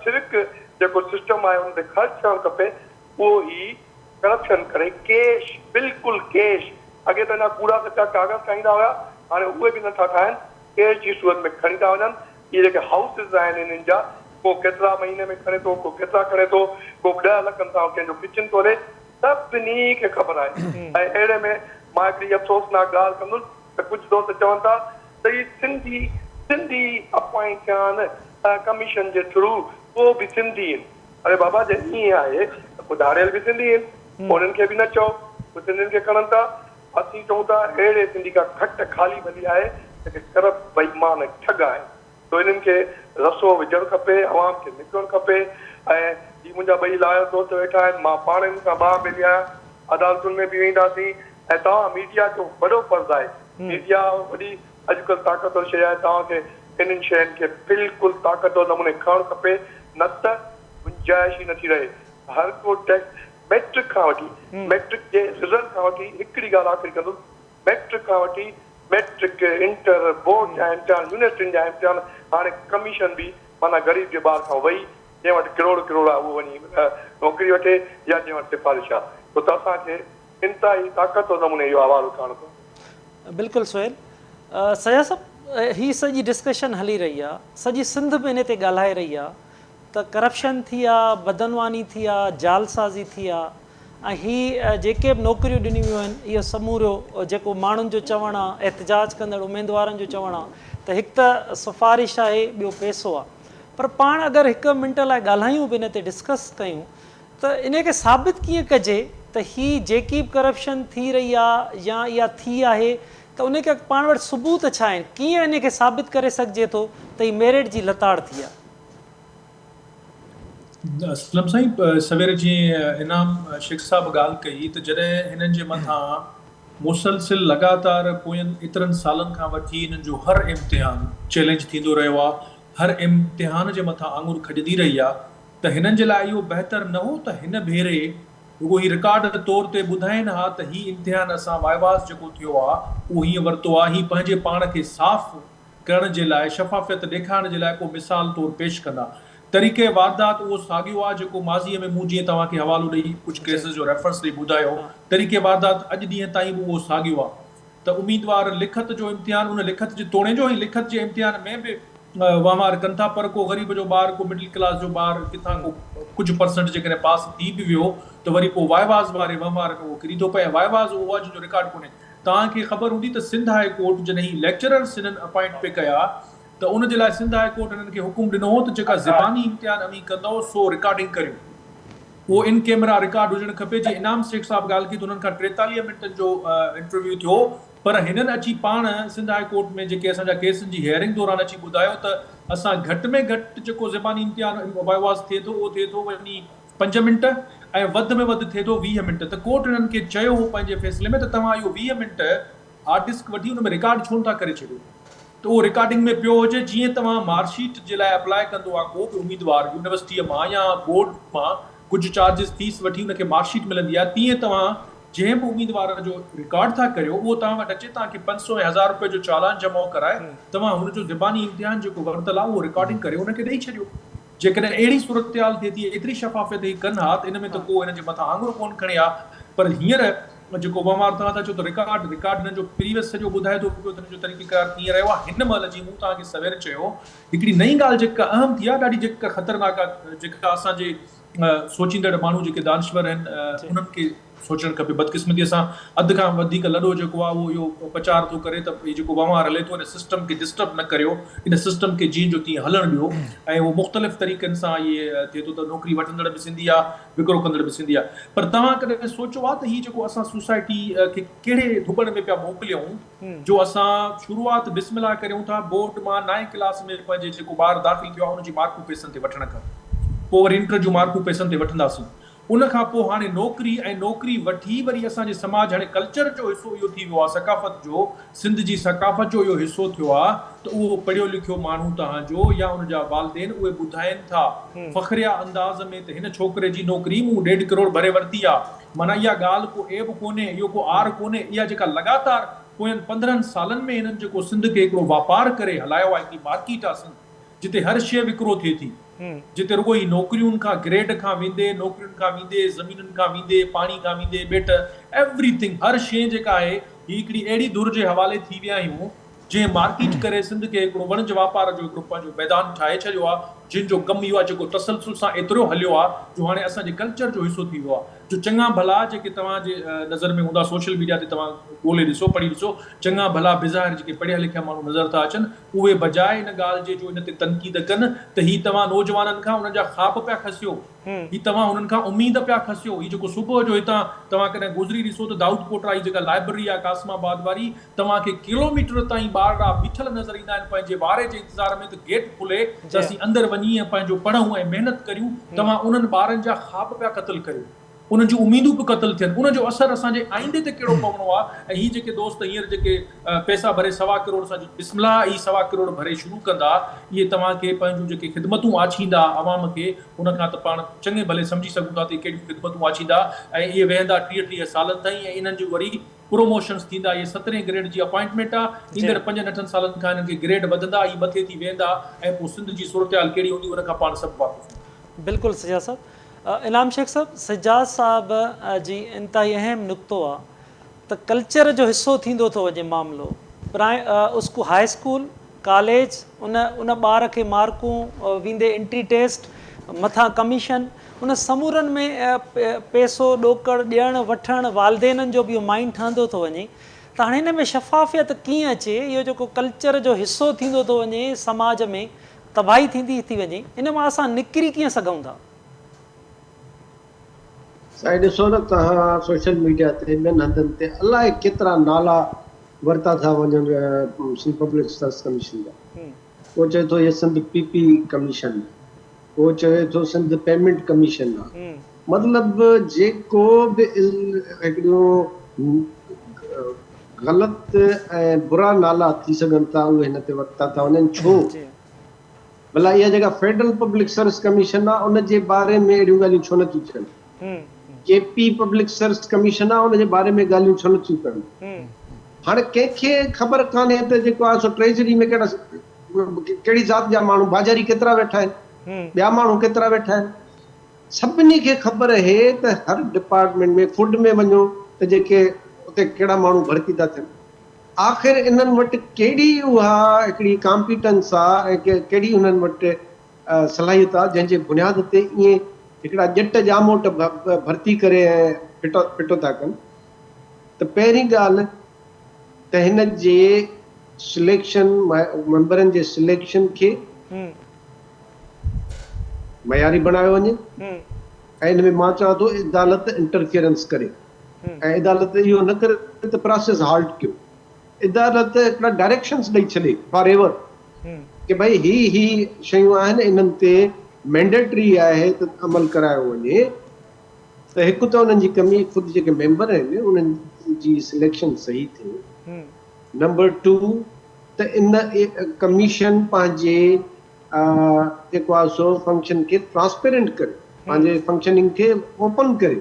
Speaker 5: سوڪ جيڪو سسٽم آهي ان تي خرچ ٿيڻ کپي اهو هي ڪرپشن ڪري ڪيش بلڪل ڪيش اڳي ته اڃا ڪوڙا سچا ڪاغذ ٺاهيندا هيا هاڻي اهي به نٿا ٺاهن ڪيش جي صورت ۾ کڻي ٿا وڃن اهي جيڪي هائوسز آهن انهن جا ڪو ڪيترا مهيني ۾ کڻي ٿو ڪو ڪيترا کڻي ٿو ڪو 10 لکن سان ڪنهن جو ڪچن ٿو هلي سڀني کي خبر آهي ۽ اهڙي ۾ مان هڪڙي افسوسناڪ ڳالهه ڪندس ته ڪجهه دوست چون ٿا ته هي سنڌي سنڌي اپوائنٽ ٿيا آهن ڪميشن جي ٿرو پوء به سنڌي آهن اڙي بابا جي ائين آهي ته پوء ڌاڙيل به سنڌي آهن پوء انهن کي به نه چئو پوء سنڌين کي کڻن ٿا اسين چئون ٿا اهڙي سنڌي کان کٽ خالي ڀلي آهي جيڪي ڪرپٽ بي ايمان ٺڳ آهن سو انهن کي رسو وجهڻ کپي عوام کي نڪرڻ کپي ۽ هي منهنجا ٻئي لائر دوست ويٺا آهن مان پاڻ انهن سان ٻانهن ٻيلي آهيان عدالتن ۾ به وينداسين ۽ توهان ميڊيا جو وڏو فرض آهي ميڊيا وڏي اڄڪلهه طاقتور شيء آهي توهان کي انهن شين کي بلڪل طاقتور نموني کڻڻ کپي نه ته گنجائش ئي نٿي رهي هر ڪو ٽيڪس ميٽرڪ کان وٺي ميٽرڪ جي رزلٽ کان وٺي هڪڙي ڳالهه آخري ڪندس ميٽرڪ کان وٺي ميٽرڪ، انٽر، بورڊ جا امتحان، يونيورسٽين جا امتحان، هاڻي ڪميشن به معنيٰ غريب جي ٻار کان وئي، جنهن وٽ ڪروڙ ڪروڙ آهي اهو وڃي نوڪري وٺي يا جنهن وٽ سفارش آهي. ڇو ته اسان کي انتهائي طاقتور نموني اهو آواز اٿارڻو پوندو.
Speaker 1: بلڪل سهيل سجاد صاحب هي سڄي ڊسڪشن هلي رهي آ سڄي سنڌ به انهي تي ڳالهائي رهي آ ته ڪرپشن ٿي آ بدعنواني ٿي آ جعلسازي ٿي آ ۽ هي جيڪي به نوڪريون ڏنيون ويون آهن اهو سمورو جيڪو ماڻهن جو چوڻ آ احتجاج ڪندڙ اميدوارن جو چوڻ آ ته هڪ ته سفارش آهي ٻيو پئسو آ پر پاڻ اگر هڪ منٽ لاء ڳالهايون به ان تي ڊسڪس ڪيون ته انهي کي ثابت ڪيئن ڪجي ته هي جيڪي به ڪرپشن ٿي رهي آ يا اها ٿي آهي ته انهي کي پاڻ وٽ ثبوت ڇا آهن ڪيئن انهي کي ثابت ڪري سگهجي ٿو ته هي ميرٽ جي لتاڙ ٿي آ.
Speaker 2: اسلم سائين سوير جيئن انعام شيخ صاحب ڳالهه ڪئي ته جڏهن هنن جي مٿان مسلسل لڳاتار پوين ايترن سالن کان وٺي هنن جو هر امتحان چئلينج ٿيندو رهيو آهي هر امتحان جي مٿان آڱر کڄندي رهي آهي ته هنن جي لاء اهو بهتر نه هو ته هن ڀيري رڳو هي رڪارڊ طور تي ٻڌائين ها ته هي امتحان اسان وائيواز جيڪو ٿيو آهي اهو هيئن ورتو آهي هي پنهنجي پاڻ کي صاف ڪرڻ جي لاء شفافيت ڏيکارڻ جي لاء ڪو مثال طور پيش ڪندا. طريقه واردات اهو ساڳيو آ جيڪو ماضيء ۾ مون جيئن توهان کي حوالو ڏئي ڪجهه ڪيسز جو ريفرنس ڏئي ٻڌايو طريقه واردات اڄ ڏينهن تائين به اهو ساڳيو آ ته اميدوار لکت جو امتحان ان لکت جي توڻي جو ۽ لکت جي امتحان ۾ به وهنوار ڪن ٿا پر ڪو غريب جو ٻار ڪو مڊل ڪلاس جو ٻار ڪٿان ڪو ڪجهه پرسنٽ جيڪڏهن پاس ٿي به ويو ته وري پوء وائيواز واري وهنوار ۾ اهو ڪري ٿو پئي ۽ وائيواز اهو آ جنهن جو رڪارڊ ڪونهي. توهان کي خبر هوندي ته سنڌ هاء ڪورٽ جڏهن هي ليڪچررس هنن اپائنٽ پئي ڪيا ته ان جي لاء سنڌ هاء ڪورٽ هنن کي حڪم ڏنو هو ته جيڪا زباني امتحان اوهين ڪندؤ سو رڪارڊنگ ڪريو اهو ان ڪيمرا رڪارڊ هجڻ کپي جيئن انعام شيخ صاحب ڳالهه ڪئي ته انهن کان 43 منٽن جو انٽرويو ٿيو پر هنن اچي پاڻ سنڌ هاء ڪورٽ ۾ جيڪي اسان جا ڪيسن جي هيئرنگ دوران اچي ٻڌايو ته اسان گهٽ ۾ گهٽ جيڪو زباني امتحان وائيواز ٿئي ٿو اهو ٿئي ٿو وڃي 5 منٽ ۽ وڌ ۾ وڌ ٿئي ٿو 20 منٽ ته ڪورٽ هنن کي چيو هو پنهنجي فيصلي ۾ ته توهان اهو 20 منٽ هارڊ ڊسڪ وٺي ان ۾ رڪارڊ ڇو نٿا ڪري ڇڏيو ته اهو رڪارڊنگ ۾ پيو هجي جيئن توهان مارڪ شيٽ جي لاء اپلاء ڪندو آ ڪو به اميدوار يونيورسٽيء مان يا بورڊ مان ڪجهه چارجز فيس وٺي ان کي مارڪ شيٽ ملندي آ تيئن توهان جنهن به اميدوار جو رڪارڊ ٿا ڪريو اهو توهان وٽ اچي توهان کي 500 ۽ 1000 روپيه جو چالان جمع ڪرائي توهان هن جو زباني امتحان جيڪو ورتل آهي اهو رڪارڊنگ ڪري ان کي ڏئي ڇڏيو. جيڪڏهن اهڙي صورتحال ٿئي ٿي ايتري شفافيت هي ڪن ها ته ان ۾ ته ڪو هنن جي مٿان آڱر ڪونه کڻي ها پر هينئر جيڪو وهنوار توهان ٿا چئو ته رڪارڊ رڪارڊ هنن جو پريويس سڄو ٻڌائي ٿو پيو ته هنن جو طريقيڪار ڪيئن رهيو آهي هن مهل جيئن مون توهان کي سوير چيو هڪڙي نئين ڳالهه جيڪا اهم ٿي آهي ڏاڍي جيڪا خطرناڪ آهي جيڪا اسان جي سوچيندڙ ماڻهو جيڪي دانشور آهن انهن کي سوچڻ کپي. بدقسمتيء سان اڌ کان وڌيڪ لڏو جيڪو آهي اهو اهو پچار ٿو ڪري ته هي جيڪو وهنوار هلي ٿو ان سسٽم کي ڊسٽرب نه ڪريو، ان سسٽم کي جيئن جو تيئن هلڻ ڏيو ۽ اهو مختلف طريقن سان اهي ٿئي ٿو ته نوڪري وٺندڙ به سنڌي آ، وڪرو ڪندڙ به سنڌي آ. پر توهان ڪڏهن سوچيو آ ته هي جيڪو اسان سوسائٽي کي ڪهڙي ڌٻڻ ۾ پيا موڪليون جو اسان شروعات بسم الله ڪريون ٿا بورڊ مان نائين ڪلاس ۾ پنهنجي جيڪو ٻار داخل ٿيو آ ان جي مارڪون پئسن تي وٺڻ کان پوء وري انٽر جون مارڪون پئسن تي وٺنداسين ان کان پوء هاڻي نوڪري ۽ نوڪري وٺي وري اسان جي سماج هاڻي ڪلچر جو حصو اهو ٿي ويو آهي ثقافت جو سنڌ جي ثقافت جو اهو حصو ٿيو آهي ته اهو پڙهيو لکيو ماڻهو توهان جو يا ان جا والدين اهي ٻڌائين ٿا فخريه انداز ۾ ته هن ڇوڪري جي نوڪري مون ڏيڍ ڪروڙ ڀري ورتي آهي معنيٰ اها ڳالهه ڪو عيب ڪونهي اهو ڪو عار ڪونهي اها جيڪا لڳاتار پوين 15 سالن ۾ هنن جيڪو سنڌ کي هڪڙو واپار ڪري هلايو آهي هڪڙي مارڪيٽ آهي سنڌ جتي هر شيء وڪرو ٿئي ٿي، جتي رڳو هي نوڪريون کان گريڊ کان ويندي، نوڪرين کان ويندي، زمينن کان ويندي، پاڻي کان ويندي، ٻيٽ، ايوري ٿنگ، هر شيء جيڪا آهي، هي هڪڙي اهڙي ڌر جي حوالي ٿي ويا آهيون، جنهن مارڪيٽ ڪري سنڌ کي هڪڙو وڻج واپار جو هڪڙو پنهنجو ميدان ٺاهي ڇڏيو آهي، جنهن جو ڪم اهو آهي جيڪو تسلسل سان ايترو هليو آهي جو هاڻي اسان جي ڪلچر جو حصو ٿي ويو آهي. جو چڱا ڀلا جيڪي توهان جي نظر ۾ هوندا سوشل ميڊيا تي توهان ڳولي ڏسو پڙهي ڏسو چڱا ڀلا بظاهر جيڪي پڙهيا لکيا ماڻهو نظر ٿا اچن اهي بجاء ان ڳالهه جي جو ان تي تنقيد ڪن ته هي توهان نوجوانن کان انهن جا خواب پيا کسيو هي توهان انهن کان اميد پيا کسيو هي جيڪو صبح جو هتان توهان ڪڏهن گذري ڏسو ته دائود پوٽا هي جيڪا لائبرري آهي قاسم آباد واري توهان کي ڪلوميٽر تائين ٻارڙا بيٺل نظر ايندا آهن پنهنجي واري جي انتظار ۾ ته گيٽ کلي ته اسين اندر وڃي ۽ پنهنجو پڙهون ۽ محنت ڪريون توهان انهن ٻارن جا خواب پيا قتل ڪريو انهن جون اميدون پيون قتل ٿين ان جو اثر اسان جي آئيندي تي ڪهڙو پوڻو آهي ۽ هي جيڪي دوست هينئر جيڪي پئسا ڀري سوا ڪروڙ سان بسم الله ئي سوا ڪروڙ ڀري شروع ڪندا اهي توهان کي پنهنجون جيڪي خدمتون آڇيندا عوام کي ان کان ته پاڻ چڱي ڀلي سمجهي سگهون ٿا ته اهي ڪهڙيون خدمتون آڇيندا ۽ اهي ويهندا 30 30 سالن تائين ۽ انهن جون وري پروموشنز ٿيندا اهي سترهين گريڊ جي اپائنٽمينٽ آ ايندڙ پنجن اٺن سالن کان انهن کي گريڊ وڌندا اهي مٿي ٿي ويهندا ۽ پوء سنڌ جي صورتحال ڪهڙي هوندي ان کان پاڻ سڀ واقف آهيون.
Speaker 1: بلڪل سجاد صاحب. انعام شيخ صاحب سجاد صاحب جي انتهائي اهم نقطو آ ته ڪلچر جو حصو ٿيندو ٿو وڃي معاملو اسڪو هاء اسڪول ڪاليج ان ان ٻار کي مارڪون ويندي انٽري ٽيسٽ مٿان ڪميشن ان سمورن ۾ پئسو ڏوڪڙ ڏيڻ وٺڻ والدينن جو به اهو مائنڊ ٺهندو ٿو وڃي ته هاڻي هن ۾ شفافيت ڪيئن اچي اهو جيڪو ڪلچر جو حصو ٿيندو ٿو وڃي سماج ۾ تباهي ٿيندي ٿي وڃي ان مان اسان نڪري ڪيئن سگهون ٿا.
Speaker 3: سائين ڏسو نه توهان سوشل ميڊيا تي ٻين هنڌن تي الائي ڪيترا نالا ورتا ٿا وڃن سنڌ پبلڪ سروس ڪميشن جا ڪو چئي ٿو هي سنڌ پي پي ڪميشن ڪو چوي ٿو سنڌ پيمينٽ ڪميشن آ مطلب جيڪو به هڪڙيون غلط ۽ برا نالا ٿي سگهن ٿا اهي هن تي ورتا ٿا وڃن ڇو ڀلا اها جيڪا فيڊرل پبلڪ سروس ڪميشن آ ان جي باري ۾ اهڙيون ڳالهيون ڇو نه ٿيون ٿين؟ K P public service commission آ ان جي باري ۾ ڳالهيون ڇو نه ٿيون ڪن؟ هاڻي ڪنهن کي خبر ڪانهي ته جيڪو آ سو ٽريزري ۾ ڪهڙا ڪهڙي ذات جا ماڻهو باجاري ڪيترا ويٺا آهن ٻيا ماڻهو ڪيترا ويٺا آهن سڀني کي خبر اهي ته هر ڊپارٽمينٽ ۾ فوڊ ۾ وڃو ته جيڪي اتي ڪهڙا ماڻهو ڀرتي ٿا ٿين آخر انهن وٽ ڪهڙي اها هڪڙي ڪامپيٽنس آ ۽ ڪهڙي انهن وٽ صلاحيت آ جنهن جي بنياد تي ائين هڪڙا ڄٽ ڄاموٽ ڀرتي ڪري ۽ ڦٽو ٿا ڪن ته پهرين ڳالهه ته هن جي سليڪشن ميمبرن جي سليڪشن کي معياري بڻايو وڃي ۽ ان ۾ مان چوان ٿو عدالت انٽرفيئرنس ڪري. ۽ عدالت اهو نه ڪري ته پراسيس هالٽ ڪيو عدالت هڪڙا ڊائريڪشنس ڏئي ڇڏي فار ايور ڪي ڀئي هي هي شيون آهن انهن تي مينڊيٽري آهي ته عمل ڪرايو وڃي ته هڪ ته انهن جي ڪمي خود جيڪي ميمبر آهن انهن جي سليڪشن صحيح ٿئي نمبر ٽو ته ان ڪميشن پنهنجي جيڪو آهي سو فنڪشن کي ٽرانسپيرنٽ ڪري. پنهنجي فنڪشننگ کي اوپن ڪري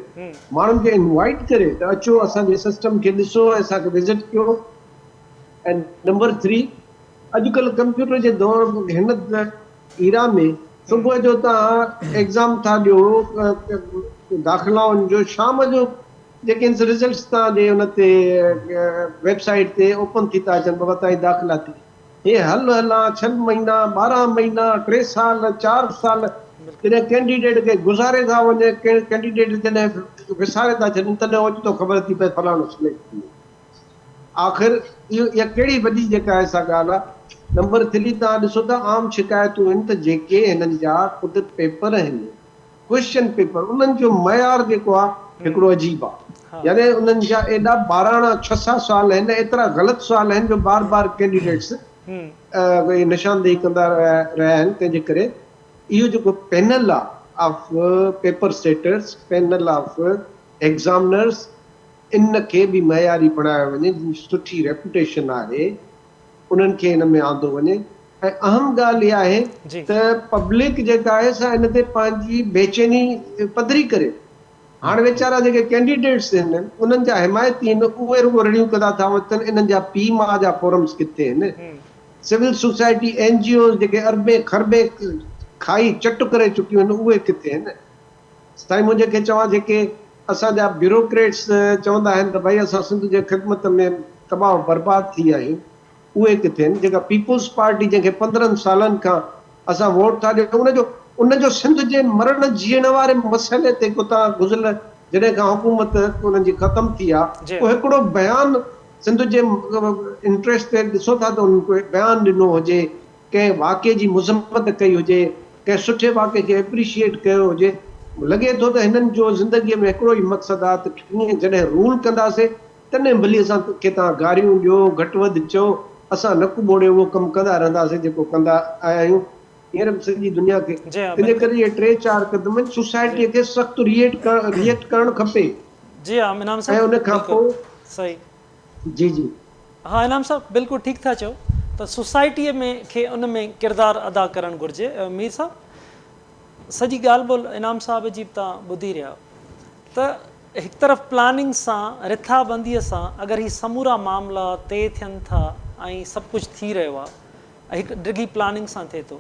Speaker 3: ماڻهن کي انوائيٽ ڪري ته اچو اسان جي سسٽم کي ڏسو ۽ اسان کي وزٽ ڪيو ۽ نمبر ٿري اڄڪلهه ڪمپيوٽر جي دور هن ايرا ۾ صبح جو توهان ايگزام ٿا ڏيو داخلائن جو شام جو جيڪي رزلٽس توهان جي ان تي ويب سائيٽ تي اوپن ٿي ٿا اچن بابا توهان جي داخلا ٿي. هي هل هلان ڇهن مهينا، 12 مهينا، 3 سال، 4 سال جڏهن ڪينڊيڊيٽ کي گذاري ٿا وڃن، ڪينڊيڊيٽ جڏهن وساري ٿا ڇڏين تڏهن اوچتو خبر ٿي پئي فلاڻو سليڪٽ ٿي ويو. آخر اهو اها ڪهڙي وڏي جيڪا آهي سا ڳالهه آهي. نمبر ٿري توهان ڏسو ته عام شڪايتون آهن ته جيڪي هنن جا خود پيپر آهن، ڪوئسچن پيپر، انهن جو معيار جيڪو آهي هڪڙو عجيب آهي. يعني انهن جا ايڏا ٻاراڻا ڇسا سوال آهن، ايترا غلط سوال آهن جو بار بار ڪينڊيڊيٽس اهي نشاندهي ڪندا رهيا آهن. تنهن جي ڪري اهو جيڪو پينل آهي of paper setters, panel of examiners, ان کي به معياري بڻايو وڃي، جن جي سٺي ريپوٽيشن آهي انهن کي ان ۾ آندو وڃي ۽ اهم ڳالهه اها آهي ته پبلڪ جيڪا آهي سا ان تي پنهنجي بيچيني پڌري ڪري. هاڻ ويچارا جيڪي ڪينڊيڊيٽس آهن انهن جا حمايتي آهن اهي رڳو رڙيون ڪندا ٿا وتن، انهن جا پيء ماء جا فورمز ڪٿي آهن؟ Civil society N G Os جيڪي اربين خربين کائي چٽ ڪري چڪيون آهن اهي ڪٿي آهن؟ سائين منهنجي کي چوان جيڪي اسان جا بيوروڪريٽس چوندا آهن ته ڀائي اسان سنڌ جي خدمت ۾ تباهه و برباد ٿي ويا آهيون اهي ڪٿي آهن جيڪا پيپلز پارٽي جنهن کي 15 سالن کان اسان ووٽ ٿا ڏيون ان جو ان جو سنڌ جي مرڻ جيئڻ واري مسئلي تي ڪو تان گذريل جڏهن کان حڪومت انهن جي ختم ٿي آهي ڪو هڪڙو بيان سنڌ جي انٽريسٽ تي ڏسو ٿا ته انهن ڪو بيان ڏنو هجي ڪنهن واقعي جي مذمت ڪئي هجي، ڪنهن سٺي واقعي کي ايپريشيئيٽ ڪيو هجي، لڳي ٿو ته هنن جو زندگيء ۾ هڪڙو ئي مقصد آ ته ڪيئن جڏهن رول ڪنداسين تڏهن ڀلي اسان کي توهان گاريون ڏيو، گهٽ وڌ چئو، اسان نڪ ٻوڙي اهو ڪم ڪندا رهنداسين جيڪو ڪندا آيا آهيون هينئر به سڄي دنيا کي. تنهنجي ڪري اهي ٽي چار قدم آهن، سوسائٽيء کي سخت ريئيٽ ريئيڪٽ ڪرڻ کپي
Speaker 1: جي ها انعام
Speaker 3: ۽
Speaker 1: صاحب
Speaker 3: ان کان
Speaker 1: بلڪل
Speaker 3: پوء
Speaker 1: صحيح.
Speaker 3: جي جي.
Speaker 1: ها انعام صاحب بلڪل ٺيڪ ٿا چئو ته سوسائٽيء ۾ کي ان ۾ ڪردار ادا ڪرڻ گهرجي. مير صاحب سڄي ڳالهه ٻولهه انعام صاحب جي به توهان ٻڌي رهيا ته هڪ طرف پلاننگ سان رٿابنديء سان اگر هي سمورا معاملا طئي ٿين ٿا ۽ سڀ ڪجهه ٿي رهيو آهي هڪ ڊگهي پلاننگ سان ٿئي ٿو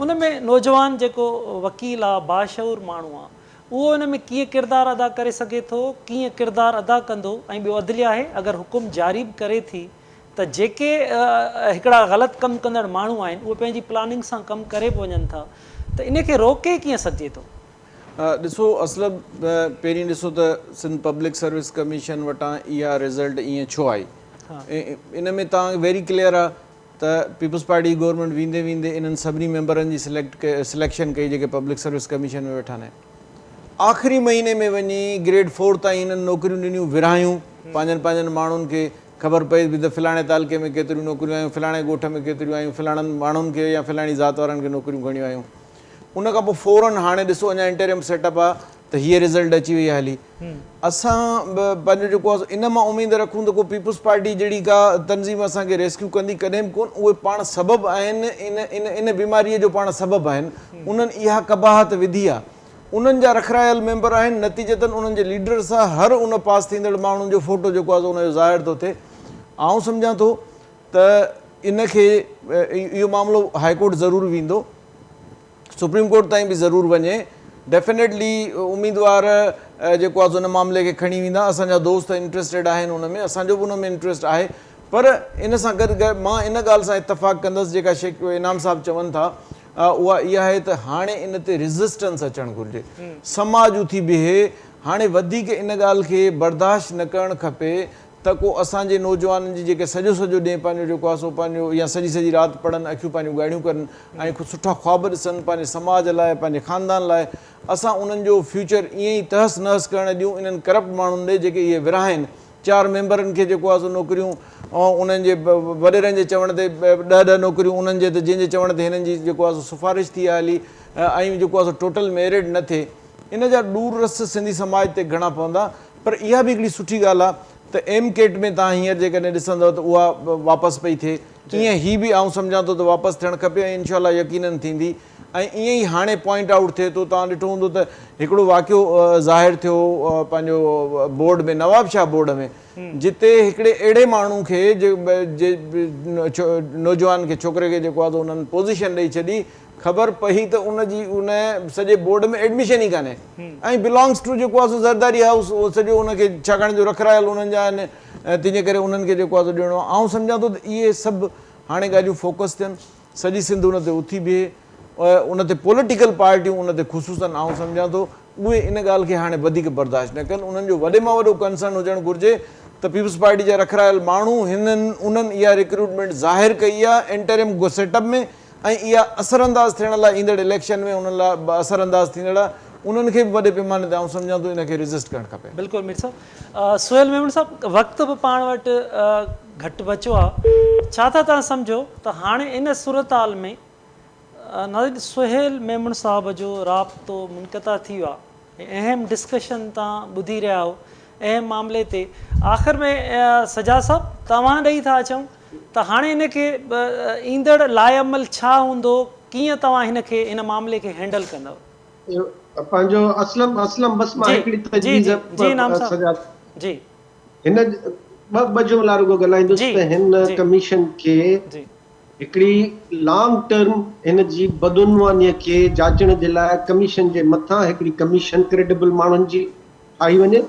Speaker 1: ان ۾ نوجوان جيڪو وڪيل آهي باشعور ماڻهو آهي اهو ان ۾ ڪيئن ڪردار ادا ڪري سگهي ٿو، ڪيئن ڪردار ادا ڪندو ۽ ٻيو عدليه آهي اگر حڪم جاري به ڪري ٿي ته جيڪي هڪڙا غلط ڪم ڪندڙ ماڻهو آهن اهي پنهنجي پلاننگ سان ڪم ڪري به وڃن ٿا ته ان کي روڪي ڪيئن سگهجي ٿو؟
Speaker 4: ڏسو اسلم پهرين ڏسو ته سنڌ پبلڪ سروس ڪميشن وٽان اها رزلٽ ائين ڇو آئي ان ۾ توهان ويري ڪليئر آهي ته پيپلز پارٽي جي گورنمينٽ ويندي ويندي انهن سڀني ميمبرن جي سليڪٽ سليڪشن ڪئي جيڪي پبلڪ سروس ڪميشن ۾ ويٺا آهن. آخري مهيني ۾ وڃي گريڊ فور تائين هنن نوڪريون ڏنيون ورهايون پنهنجن پنهنجن ماڻهن کي خبر پئي به ته فلاڻي تعلقي ۾ ڪيتريون نوڪريون آيون فلاڻي ڳوٺ ۾ ڪيتريون آيون فلاڻن ماڻهن کي يا فلاڻي ذات وارن کي نوڪريون گهڻيون آيون ان کان پوء فورن هاڻي ڏسو اڃا انٽريم سيٽ اپ آ ته هيء رزلٽ اچي وئي آهي هلي. اسان به پنهنجو جيڪو آهي سو ان مان اميد رکون ته ڪو پيپلز پارٽي جهڙي ڪا تنظيم اسان کي ريسڪيو ڪندي ڪڏهن به ڪونه اهي پاڻ سبب آهن ان ان ان بيماريء جو پاڻ سبب آهن انهن اها قباحت وڌي آهي انهن جا رکرايل ميمبر آهن نتيجتن انهن جي ليڊر سان هر ان پاس ٿيندڙ ماڻهن جو فوٽو جيڪو آهي سو ان جو ظاهر ٿو ٿئي آئون سمجهان ٿو ته ان کي اهو معاملو هائي ڪورٽ ضرور ويندو. سپريم ڪورٽ تائين به ضرور وڃي ڊيفينيٽلي اميدوار جيڪو آهي سو ان معاملي کي کڻي ويندا اسان جا دوست انٽريسٽيڊ آهن ان ۾ اسان جو به ان ۾ انٽريسٽ آهي پر ان سان گڏ گڏ مان ان ڳالهه سان اتفاق ڪندس جيڪا شيخ انعام صاحب چون ٿا اها اها آهي ته هاڻي ان تي ريزسٽنس اچڻ گهرجي سماج اٿي بيهي هاڻي وڌيڪ ان ڳالهه کي برداشت نه ڪرڻ کپي ته ڪو اسان جي نوجوانن جي جيڪي سڄو سڄو ڏينهن پنهنجو جيڪو آهي سو پنهنجو يا سڄي سڄي رات پڙهن اکيون پنهنجون ڳاڙهيون ڪرن ۽ سٺا خواب ڏسن پنهنجي سماج لاء پنهنجي خاندان لاء اسان انهن جو فيوچر ائين ئي تهس نهس ڪرڻ ڏيون انهن ڪرپٽ ماڻهن ڏي جيڪي اهي ورهائن چار ميمبرن کي جيڪو آهي سو نوڪريون انهن جي وڏيرن جي چوڻ تي ڏهه ڏهه نوڪريون انهن جي ته جنهن جي چوڻ تي هنن جي جيڪو آهي سو سفارش ٿي آهي هلي ۽ جيڪو آهي سو ٽوٽل ميرٽ نه ٿئي ان جا ڏور رس سنڌي سماج تي گهڻا پوندا پر اها به هڪڙي سٺي ڳالهه آهي ته ايم ڪيٽ ۾ توهان هينئر جيڪڏهن ڏسندؤ ته اها واپس پئي ٿئي. ائين هي به آئون سمجهان ٿو ته واپس ٿيڻ کپي ۽ انشاء الله يقينن ٿيندي ۽ ائين ئي هاڻي پوائنٽ آئوٽ ٿئي ٿو. توهان ڏٺو هوندو ته هڪڙو واقعو ظاهر ٿيو پنهنجو بورڊ ۾ نوابشاهه بورڊ ۾ جتي هڪڙي اهڙي ماڻهو کي نوجوان کي ڇوڪري کي جيڪو آهي سو انهن پوزيشن ڏئي ڇڏي، خبر پئي ته ان جي ان سڄي بورڊ ۾ ايڊميشن ئي ڪانهي ۽ بلانگس ٽو جيڪو آهي سو زرداري هائوس اهو سڄو ان کي ڇاڪاڻ جو رکرايل انهن جا آهن تنهنجي ڪري انهن کي جيڪو آهي سو ڏيڻو آهي. آئون سمجهان ٿو ته اهي سڀ هاڻي ڳالهيون فوڪس ٿين، سڄي سنڌ ان تي اٿي بيهي، ان تي پوليٽيڪل پارٽيون ان تي خصوصن آئون سمجهان ٿو اهي ان ڳالهه کي هاڻي وڌيڪ برداشت نه ڪن، انهن جو وڏي مان وڏو ڪنسرن هجڻ گهرجي ته پيپلز پارٽي جا رکرايل ماڻهو هنن انهن اها ريڪروٽمينٽ ظاهر ڪئي آهي انٽرم سيٽ اپ ۾ ۽ اها اثر انداز ٿيڻ لاء ايندڙ اليڪشن ۾ انهن لاء اثر انداز ٿيندڙ آهي انهن کي به وڏي پيماني تي آئون سمجهان ٿو ان کي ريزسٽ ڪرڻ کپي.
Speaker 1: بلڪل مير صاحب. سهيل ميمڻ صاحب وقت به پاڻ وٽ گهٽ بچيو آ ڇا ٿا توهان سمجهو ته هاڻي ان صورتحال ۾ ناظرين سهيل ميمڻ صاحب جو رابطو منقطع ٿي ويو آ ۽ اهم ڊسڪشن توهان ٻڌي رهيا آهيو اهم معاملي تي آخر ۾ سجاد صاحب توهان ڏي ٿا اچون ته هاڻي ان کي ايندڙ لاء عمل ڇا هوندو ڪيئن توهان هن کي هن معاملي کي هينڊل ڪندؤ؟
Speaker 3: پنهنجو اسلم اسلم بس مان
Speaker 1: جي
Speaker 3: هڪڙي
Speaker 1: جي
Speaker 3: تجويز
Speaker 1: جي جي انعام صاحب
Speaker 3: سجاد
Speaker 1: جي.
Speaker 3: هن ٻه ٻه جملا رڳو ڳالهائيندس
Speaker 1: جي
Speaker 3: ته هن
Speaker 1: جي
Speaker 3: ڪميشن کي
Speaker 1: جي.
Speaker 3: هڪڙي لانگ ٽرم هن جي بدعنواني کي جاچڻ جي لاء ڪميشن جي مٿان هڪڙي ڪميشن ڪريڊبل ماڻهن جي ٺاهي وڃي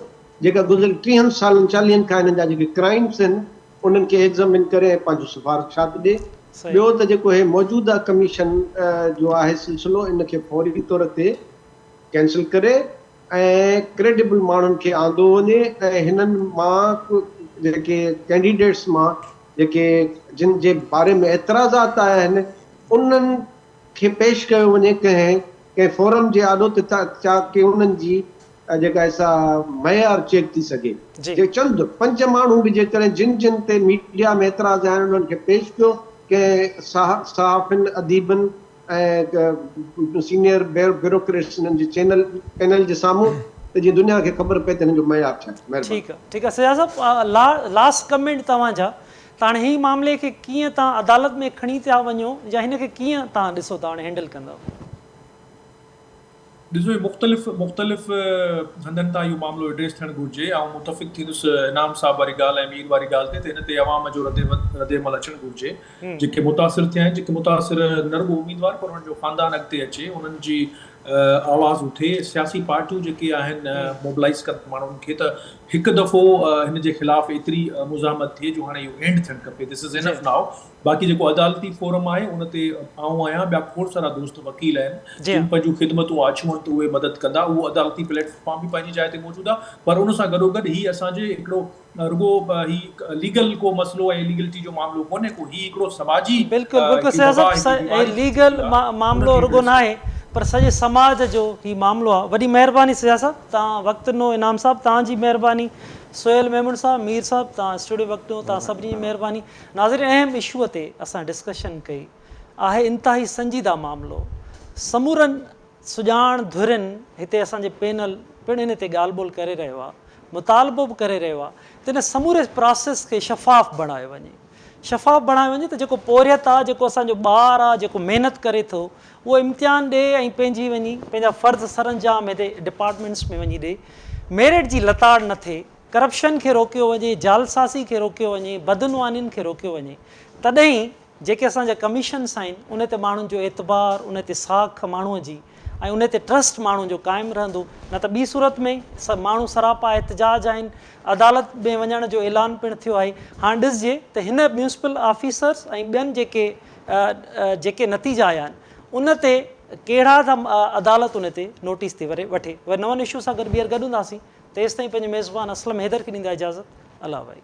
Speaker 3: جيڪا گذريل ٽيهن سالن چاليهن کان هنن جا جيڪي ڪرائمس آهن انهن کي ايگزمن ڪري ۽ پنهنجون سفارشات ڏي. ٻيو ته جيڪو هي موجوده ڪميشن جو آهي سلسلو ان کي فوري طور تي ڪينسل ڪري ۽ ڪريڊبل ماڻهن کي آندو وڃي ۽ هنن مان جيڪي ڪينڊيڊيٽس مان جيڪي جن جي باري ۾ اعتراضات آيا آهن انهن کي پيش ڪيو وڃي ڪنهن ڪنهن فورم جي آڏو ته تاڪه انهن جي جيڪا آهي سا معيار چيڪ ٿي سگهي. جي چند پنج ماڻهو به جيڪڏهن جن جن تي ميڊيا ۾ اعتراض آهن انهن کي پيش ڪيو ڪنهن صحافين اديبن ۽ سينيئر بيوروڪريٽس انهن جي چينل پينل جي سامهون ته جيئن دنيا کي خبر پئي ته هنن جو معيار ڇا آهي. مهرباني.
Speaker 1: ٺيڪ آهي ٺيڪ آهي سجاد صاحب لاسٽ ڪمينٽ توهان جا ته هاڻي هي معاملي کي ڪيئن توهان عدالت ۾ کڻي ٿا وڃو يا هن کي ڪيئن توهان ڏسو ٿا هاڻي هينڊل ڪندؤ.
Speaker 2: ڏسو هي مختلف مختلف هنڌن تان اهو معاملو ايڊريس ٿيڻ گهرجي. آئون متفق ٿيندس انعام صاحب واري ڳالهه ۽ مير واري ڳالهه تي ته هن تي عوام جو رد عمل اچڻ گهرجي. جيڪي متاثر ٿيا آهن جيڪي متاثر نه رڳو اميدوار پر انهن جو خاندان اڳتي اچي انهن جي آواز اٿي سياسي پارٽيون جيڪي آهن موبلائيز ڪن ماڻهن کي ته هڪ دفعو هن جي خلاف ايتري مزاحمت ٿئي جو هاڻي اهو اينڊ ٿيڻ کپي this is enough now باقي جيڪو عدالتي فورم آهي ان تي آئون آهيان ٻيا کوڙ سارا دوست وڪيل آهن جن پنهنجون خدمتون آڇيون آهن ته اهي مدد ڪندا اهو عدالتي پليٽ فارم به پنهنجي جاء تي موجود آهي پر ان سان گڏوگڏ هي اسان جي هڪڙو رڳو هي ليگل ڪو مسئلو ۽ ليگلٽي جو معاملو ڪونهي ڪو هي هڪڙو سماجي
Speaker 1: بلڪل بلڪل
Speaker 2: هڪڙي وبا هڪڙي
Speaker 1: هي
Speaker 2: بيماري ٿي
Speaker 1: ليگل
Speaker 2: چڪي آهي ان
Speaker 1: معاملو
Speaker 2: کي
Speaker 1: رڳو
Speaker 2: ايڊريس
Speaker 1: ناهي پر سڄي سماج جو هي معاملو آهي وڏي مهرباني سجاد صاحب توهان وقت ڏنو انعام صاحب توهان جي مهرباني سهيل ميمڻ صاحب مير صاحب توهان اسٽوڊيو وقت ڏنو توهان سڀني جي مهرباني ناظرين اهم اشو تي اسان ڊسڪشن ڪئي آهي انتهائي سنجيده معاملو سمورن سڄاڻ ڌرين هتي اسان جي پينل پڻ ان تي ڳالهه ٻولهه ڪري رهيو آهي مطالبو به ڪري رهيو آهي ته ان سموري پراسيس کي شفاف بڻايو وڃي شفاف بڻايو وڃي ته جيڪو پورهيت آهي جيڪو اسان جو ٻار آهي جيڪو محنت ڪري ٿو اهو امتحان ڏي ۽ پنهنجي وڃي پنهنجا فرض سرانجام هتي ڊپارٽمينٽس ۾ وڃي ڏي ميرٽ جي لتاڙ نه ٿئي ڪرپشن کي روڪيو وڃي، جعلسازي کي روڪيو وڃي، بدعنوانين کي روڪيو وڃي تڏهن ئي جيڪي اسان جا ڪميشنس آهن ان تي ماڻهن جو اعتبار، ان تي ساک ماڻهو جي ۽ ان تي ٽرسٽ ماڻهو جو قائم رهندو نه ته ٻي صورت ۾ ماڻهو سراپا احتجاج آهن، عدالت ۾ وڃڻ جو اعلان پڻ ٿيو آهي، هاڻ ڏسجي ته هن ميونسپل آفيسرس ۽ ٻين جيڪي جيڪي نتيجا آيا آهن ان تي ڪهڙا ٿا عدالت ان تي نوٽيس ٿي وٺي. وري نون اشو سان گڏ ٻيهر گڏ هونداسين. تيستائين پنهنجي ميزبان اسلم حيدر کي ڏيندا اجازت الله وحيد.